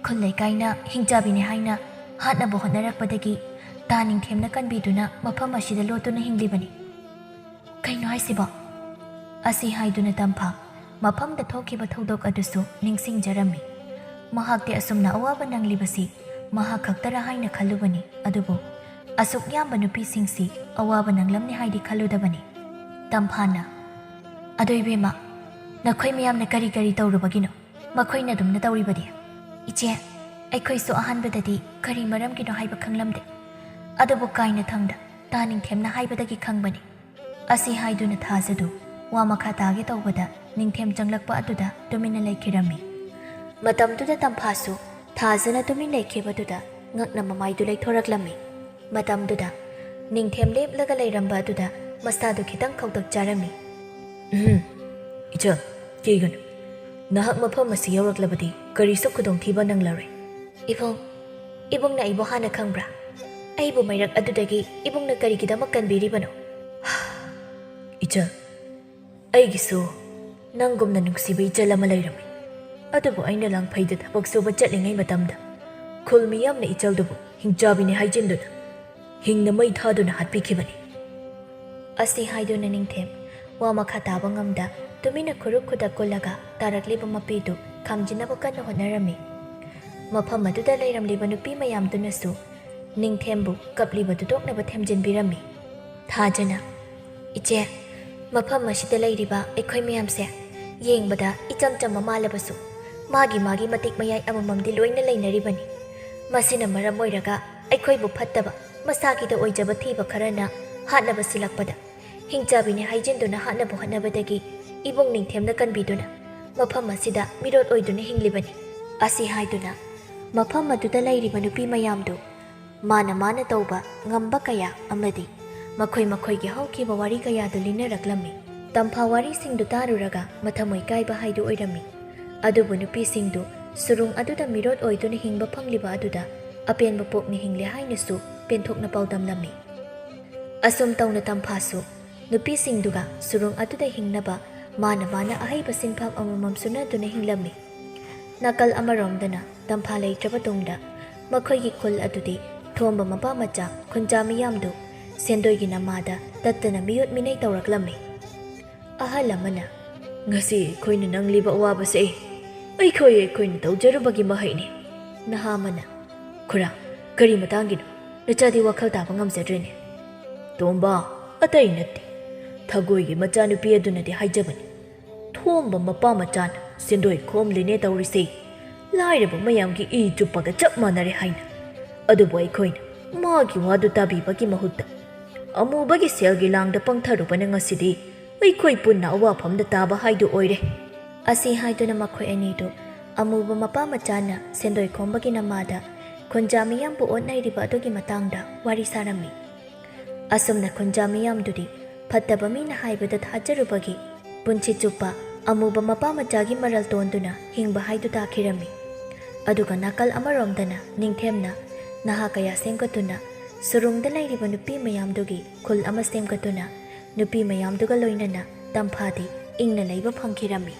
ꯈꯨꯜ ꯂꯩꯀꯥꯏꯅ ꯍꯤꯡꯆꯥꯕꯤꯅꯦ ꯍꯥꯏꯅ ꯍꯥꯠꯅꯕ ꯍꯣꯠꯅꯔꯛꯄꯗꯒꯤ ꯇꯥ ꯅꯤꯡꯊꯦꯝꯅ ꯀꯟꯕꯤꯗꯨꯅ ꯃꯐꯝ ꯑꯁꯤꯗ ꯂꯣꯠꯇꯨꯅ ꯍꯤꯡꯂꯤꯕꯅꯤ꯫" "ꯀꯩꯅꯣ ꯍꯥꯏꯁꯤꯕꯣ?" ꯑꯁꯤ ꯍꯥꯏꯗꯨꯅ ꯇꯝꯐꯥ ꯃꯐꯝꯗ ꯊꯣꯛꯈꯤꯕ ꯊꯧꯗꯣꯛ ꯑꯗꯨꯁꯨ ꯅꯤꯡꯁꯤꯡꯖꯔꯝꯃꯤ꯫ ꯃꯍꯥꯛꯇꯤ ꯑꯁꯨꯝꯅ ꯑꯋꯥꯕ ꯅꯪꯂꯤꯕꯁꯤ ꯃꯍꯥꯛ ꯈꯛꯇꯔ ꯍꯥꯏꯅ ꯈꯜꯂꯨꯕꯅꯤ, ꯑꯗꯨꯕꯨ ꯑꯁꯨꯛ ꯌꯥꯝꯕ ꯅꯨꯄꯤꯁꯤꯡꯁꯤ ꯑꯋꯥꯕ ꯅꯪꯂꯝꯅꯤ ꯍꯥꯏꯗꯤ ꯈꯜꯂꯨꯗꯕꯅꯤ꯫ ꯇꯝꯐꯥꯅ, "ꯑꯗꯣ ꯏꯕꯦꯝꯃ, ꯅꯈꯣꯏ ꯃꯌꯥꯝꯅ ꯀꯔꯤ ꯀꯔꯤ ꯇꯧꯔꯨꯕꯒꯤꯅꯣ ꯃꯈꯣꯏꯅ ꯑꯗꯨꯝꯅ ꯇꯧꯔꯤꯕꯗꯤ?" "ꯏꯆꯦ, ꯑꯩꯈꯣꯏꯁꯨ ꯑꯍꯥꯟꯕꯗꯗꯤ ꯀꯔꯤ ꯃꯔꯝꯒꯤꯅꯣ ꯍꯥꯏꯕ ꯈꯪꯂꯝꯗꯦ, ꯑꯗꯨꯕꯨ ꯀꯥꯏꯅꯊꯪꯗ ꯇꯥ ꯅꯤꯡꯊꯦꯝꯅ ꯍꯥꯏꯕꯗꯒꯤ ꯈꯪꯕꯅꯤ꯫" ꯑꯁꯤ ꯍꯥꯏꯗꯨꯅ ꯊꯥꯖꯗꯨ ꯋꯥ ꯃꯈꯥ ꯇꯥꯒꯦ ꯇꯧꯕꯗ ꯅꯤꯡꯊꯦꯝ ꯆꯪꯂꯛꯄ ꯑꯗꯨꯗ ꯇꯨꯃꯤꯟꯅ ꯂꯩꯈꯤꯔꯝꯃꯤ꯫ ꯃꯇꯝꯗꯨꯗ ꯇꯝꯐꯥꯁꯨ ꯊꯥꯖꯅ ꯇꯨꯃꯤꯟ ꯂꯩꯈꯤꯕꯗꯨꯗ ꯉꯛꯅ ꯃꯃꯥꯏꯗꯨ ꯂꯩꯊꯣꯔꯛꯂꯝꯃꯤ꯫ ꯃꯇꯝꯗꯨꯗ ꯅꯤꯡꯊꯦꯝ ꯂꯦꯞꯂꯒ ꯂꯩꯔꯝꯕ ꯑꯗꯨꯗ ꯃꯁꯥꯗꯨ ꯈꯤꯇꯪ ꯈꯧꯇꯛ ꯆꯥꯔꯝꯃꯤ꯫ "ꯎꯝ, ꯏꯆꯜ, ꯀꯤꯒꯅꯨ꯫ ꯅꯍꯥꯛ ꯃꯐꯝ ꯑꯁꯤ ꯌꯧꯔꯛꯂꯕꯗꯤ ꯀꯔꯤꯁꯨ ꯈꯨꯗꯣꯡꯊꯤꯕ ꯅꯪꯂꯔꯣꯏ꯫" "ꯏꯕꯨꯡ, ꯏꯕꯨꯡꯅ ꯑꯩꯕꯨ ꯍꯥꯟꯅ ꯈꯪꯕ꯭ꯔꯥ? ꯑꯩꯕꯨ ꯃꯩꯔꯛ ꯑꯗꯨꯗꯒꯤ ꯏꯕꯨꯡꯅ ꯀꯔꯤꯒꯤꯗꯃꯛ ꯀꯟꯕꯤꯔꯤꯕꯅꯣ?" "ꯏꯆꯜ, ꯑꯩꯒꯤꯁꯨ ꯅꯪꯒꯨꯝꯅ ꯅꯨꯡꯁꯤꯕ ꯏꯆꯜ ꯑꯃ ꯂꯩꯔꯝꯃꯤ꯫ ꯑꯗꯨꯕꯨ ꯑꯩꯅ ꯂꯥꯡꯐꯩꯗ ꯊꯕꯛ ꯁꯨꯕ ꯆꯠꯂꯤꯉꯩ ꯃꯇꯝꯗ ꯈꯨꯜ ꯃꯤꯌꯥꯝꯅ ꯏꯆꯜꯗꯨꯕꯨ ꯍꯤꯡꯆꯥꯕꯤꯅꯤ ꯍꯥꯏꯖꯤꯟꯗꯨꯅ ꯍꯤꯡꯅ ꯃꯩ ꯊꯥꯗꯨꯅ ꯍꯥꯠꯄꯤꯈꯤꯕꯅꯤ꯫" ꯑꯁꯤ ꯍꯥꯏꯗꯨꯅ ꯅꯤꯡꯊꯦꯝ ꯋꯥ ꯃꯈꯥ ꯇꯥꯕ ꯉꯝꯗ ꯇꯨꯃꯤꯟꯅ ꯈꯨꯔꯨꯛ ꯈꯨꯗꯛ ꯀꯨꯜꯂꯒ ꯇꯥꯔꯛꯂꯤꯕ ꯃꯄꯤꯗꯨ ꯈꯥꯝꯖꯤꯟꯅꯕ ꯀꯟꯅ ꯍꯣꯠꯅꯔꯝꯃꯤ꯫ ꯃꯐꯝ ꯑꯗꯨꯗ ꯂꯩꯔꯝꯂꯤꯕ ꯅꯨꯄꯤ ꯃꯌꯥꯝꯗꯨꯅꯁꯨ ꯅꯤꯡꯊꯦꯝꯕꯨ ꯀꯞꯂꯤꯕꯗꯨ ꯇꯣꯛꯅꯕ ꯊꯦꯝꯖꯤꯟꯕꯤꯔꯝꯃꯤ꯫ ꯊꯥꯖꯅ, ꯏꯆꯦ, ꯃꯐꯝ ꯑꯁꯤꯗ ꯂꯩꯔꯤꯕ ꯑꯩꯈꯣꯏ ꯃꯌꯥꯝꯁꯦ ꯌꯦꯡꯕꯗ ꯏꯆꯝ ꯆꯝꯕ ꯃꯥꯜꯂꯕꯁꯨ, ꯃꯥꯒꯤ ꯃꯥꯒꯤ ꯃꯇꯤꯛ ꯃꯌꯥꯏ ꯑꯃꯃꯝꯗꯤ ꯂꯣꯏꯅ ꯂꯩꯅꯔꯤꯕꯅꯤ꯫ ꯃꯁꯤꯅ ꯃꯔꯝ ꯑꯣꯏꯔꯒ ꯑꯩꯈꯣꯏꯕꯨ ꯐꯠꯇꯕ, ꯃꯁꯥꯒꯤꯗ ꯑꯣꯏꯖꯕ ꯊꯤꯕ ꯈꯔꯅ ꯍꯥꯠꯅꯕ ꯁꯤꯜꯂꯛꯄꯗ, ꯍꯤꯡꯆꯥꯕꯤꯅꯤ ꯍꯥꯏꯖꯤꯟꯗꯨꯅ ꯍꯥꯠꯅꯕ ꯍꯣꯠꯅꯕꯗꯒꯤ ꯏꯕꯨꯡ ꯅꯤꯡꯊꯦꯝꯅ ꯀꯟꯕꯤꯗꯨꯅ ꯃꯐꯝ ꯑꯁꯤꯗ ꯃꯤꯔꯣꯠ ꯑꯣꯏꯗꯨꯅ ꯍꯤꯡꯂꯤꯕꯅꯤ꯫ ꯑꯁꯤ ꯍꯥꯏꯗꯨꯅ ꯃꯐꯝ ꯑꯗꯨꯗ ꯂꯩꯔꯤꯕ ꯅꯨꯄꯤ ꯃꯌꯥꯝꯗꯨ ꯃꯥꯅ ꯃꯥꯅ ꯇꯧꯕ ꯉꯝꯕ ꯀꯌꯥ ꯑꯃꯗꯤ ꯃꯈꯣꯏ ꯃꯈꯣꯏꯒꯤ ꯍꯧꯈꯤꯕ ꯋꯥꯔꯤ ꯀꯌꯥꯗꯨ ꯂꯤꯅꯔꯛꯂꯝꯃꯤ꯫ ꯇꯝꯐꯥ ꯋꯥꯔꯤꯁꯤꯡꯗꯨ ꯇꯥꯔꯨꯔꯒ ꯃꯊꯃꯣꯏ ꯀꯥꯏꯕ ꯍꯥꯏꯗꯨ ꯑꯣꯏꯔꯝꯃꯤ꯫ ꯑꯗꯨꯕꯨ ꯅꯨꯄꯤꯁꯤꯡꯗꯨ ꯁꯨꯔꯨꯡ ꯑꯗꯨꯗ ꯃꯤꯔꯣꯠ ꯑꯣꯏꯗꯨꯅ ꯍꯤꯡꯕ ꯐꯪꯂꯤꯕ ꯑꯗꯨꯗ ꯑꯄꯦꯟꯕ ꯄꯣꯛꯅ ꯍꯤꯡꯂꯦ ꯍꯥꯏꯅꯁꯨ ꯄꯦꯟꯊꯣꯛꯅ ꯄꯥꯎꯗꯝꯂꯝꯃꯤ꯫ ꯑꯁꯨꯝ ꯇꯧꯅ ꯇꯝꯐꯥꯁꯨ ꯅꯨꯄꯤꯁꯤꯡꯗꯨꯒ ꯁꯨꯔꯨꯡ ꯑꯗꯨꯗ ꯍꯤꯡꯅꯕ ꯃꯥꯅ ꯃꯥꯅ ꯑꯍꯩꯕ ꯁꯤꯟꯐꯝ ꯑꯃꯃꯝ ꯁꯨꯅꯗꯨꯅ ꯍꯤꯡꯂꯝꯃꯤ꯫ ꯅꯥꯀꯜ ꯑꯃꯔꯣꯝꯗꯅ ꯇꯝꯐꯥ ꯂꯩꯇ꯭ꯔꯕ ꯇꯨꯡꯗ ꯃꯈꯣꯏꯒꯤ ꯈꯨꯜ ꯑꯗꯨꯗꯤ ꯊꯣꯝꯕ ꯃꯄꯥ ꯃꯆꯥ ꯈꯨꯟꯖꯥ ꯃꯤꯌꯥꯝꯗꯨ ꯁꯦꯟꯗꯣꯏꯒꯤ ꯅꯃꯥꯗ ꯇꯠꯇꯅ ꯃꯤꯑꯣꯠ ꯃꯤꯅꯩ ꯇꯧꯔꯛꯂꯝꯃꯤ꯫ ꯑꯍꯜ ꯑꯃꯅ, "ꯉꯁꯤ ꯑꯩꯈꯣꯏꯅ ꯅꯪꯂꯤꯕ ꯑꯋꯥꯕꯁꯦ ꯑꯩꯈꯣꯏ ꯑꯩꯈꯣꯏꯅ ꯇꯧꯖꯔꯨꯕꯒꯤ ꯃꯍꯩꯅꯤ"꯫ ꯅꯍꯥ ꯑꯃꯅ, "ꯈꯨꯔꯥ, ꯀꯔꯤ ꯃꯇꯥꯡꯒꯤꯅꯣ? ꯅꯆꯥꯗꯤ ꯋꯥꯈꯜ ꯇꯥꯕ ꯉꯝꯖꯗ꯭ꯔꯦꯅꯦ"꯫ ꯇꯣꯝꯕ, ꯑꯇꯩ ꯅꯠꯇꯦ, ꯊꯒꯣꯏꯒꯤ ꯃꯆꯥꯅꯨꯄꯤ ꯑꯗꯨꯅꯗꯤ ꯍꯥꯏꯖꯕꯅꯤ꯫ ꯊꯣꯝꯕ ꯃꯄꯥ ꯃꯆꯥꯅ ꯁꯦꯟꯗꯣꯏ ꯈꯣꯝꯂꯤꯅꯦ ꯇꯧꯔꯤꯁꯦ, ꯂꯥꯏꯔꯕ ꯃꯌꯥꯝꯒꯤ ꯏ ꯆꯨꯞꯄꯒ ꯆꯞ ꯃꯥꯟꯅꯔꯦ ꯍꯥꯏꯅ꯫ ꯑꯗꯨꯕꯨ ꯑꯩꯈꯣꯏꯅ ꯃꯥꯒꯤ ꯋꯥꯗꯨ ꯇꯥꯕꯤꯕꯒꯤ ꯃꯍꯨꯠꯇ ꯑꯃꯨꯕꯒꯤ ꯁꯦꯜꯒꯤ ꯂꯥꯡꯗ ꯄꯪꯊꯔꯨꯕꯅ ꯉꯁꯤꯗꯤ ꯑꯩꯈꯣꯏ ꯄꯨꯟꯅ ꯑꯋꯥꯐꯝꯗ ꯇꯥꯕ ꯍꯥꯏꯗꯨ ꯑꯣꯏꯔꯦ꯫ ꯑꯁꯤ ꯍꯥꯏꯗꯨꯅ ꯃꯈꯣꯏ ꯑꯅꯤꯗꯨ ꯑꯃꯨꯕ ꯃꯄꯥ ꯃꯆꯥꯅ ꯁꯦꯟꯗꯣꯏ ꯈꯣꯝꯕꯒꯤ ꯅꯃꯥꯗ ꯈꯨꯟꯖꯥ ꯃꯤꯌꯥꯝꯕꯨ ꯑꯣꯠꯅꯩꯔꯤꯕ ꯑꯗꯨꯒꯤ ꯃꯇꯥꯡꯗ ꯋꯥꯔꯤ ꯁꯥꯔꯝꯃꯤ꯫ ꯑꯁꯨꯝꯅ ꯈꯨꯟꯖꯥ ꯃꯤꯌꯥꯝꯗꯨꯗꯤ ꯐꯠꯇꯕ ꯃꯤꯅ ꯍꯥꯏꯕꯗ ꯊꯥꯖꯔꯨꯕꯒꯤ ꯄꯨꯟꯁꯤ ꯆꯨꯞꯄ ꯑꯃꯨꯕ ꯃꯄꯥ ꯃꯆꯥꯒꯤ ꯃꯔꯜ ꯇꯣꯟꯗꯨꯅ ꯍꯤꯡꯕ ꯍꯥꯏꯗꯨ ꯇꯥꯈꯤꯔꯝꯃꯤ꯫ ꯑꯗꯨꯒ ꯅꯥꯀꯜ ꯑꯃꯔꯣꯝꯗꯅ ꯅꯤꯡꯊꯦꯝꯅ ꯅꯍꯥ ꯀꯌꯥ ꯁꯦꯝꯒꯠꯇꯨꯅ ꯁꯨꯔꯨꯡꯗ ꯂꯩꯔꯤꯕ ꯅꯨꯄꯤ ꯃꯌꯥꯝꯗꯨꯒꯤ ꯈꯨꯜ ꯑꯃ ꯁꯦꯝꯒꯠꯇꯨꯅ ꯅꯨꯄꯤ ꯃꯌꯥꯝꯗꯨꯒ ꯂꯣꯏꯅꯅ ꯇꯝꯐꯥꯗꯤ ꯏꯪꯅ ꯂꯩꯕ ꯐꯪꯈꯤꯔꯝꯃꯤ꯫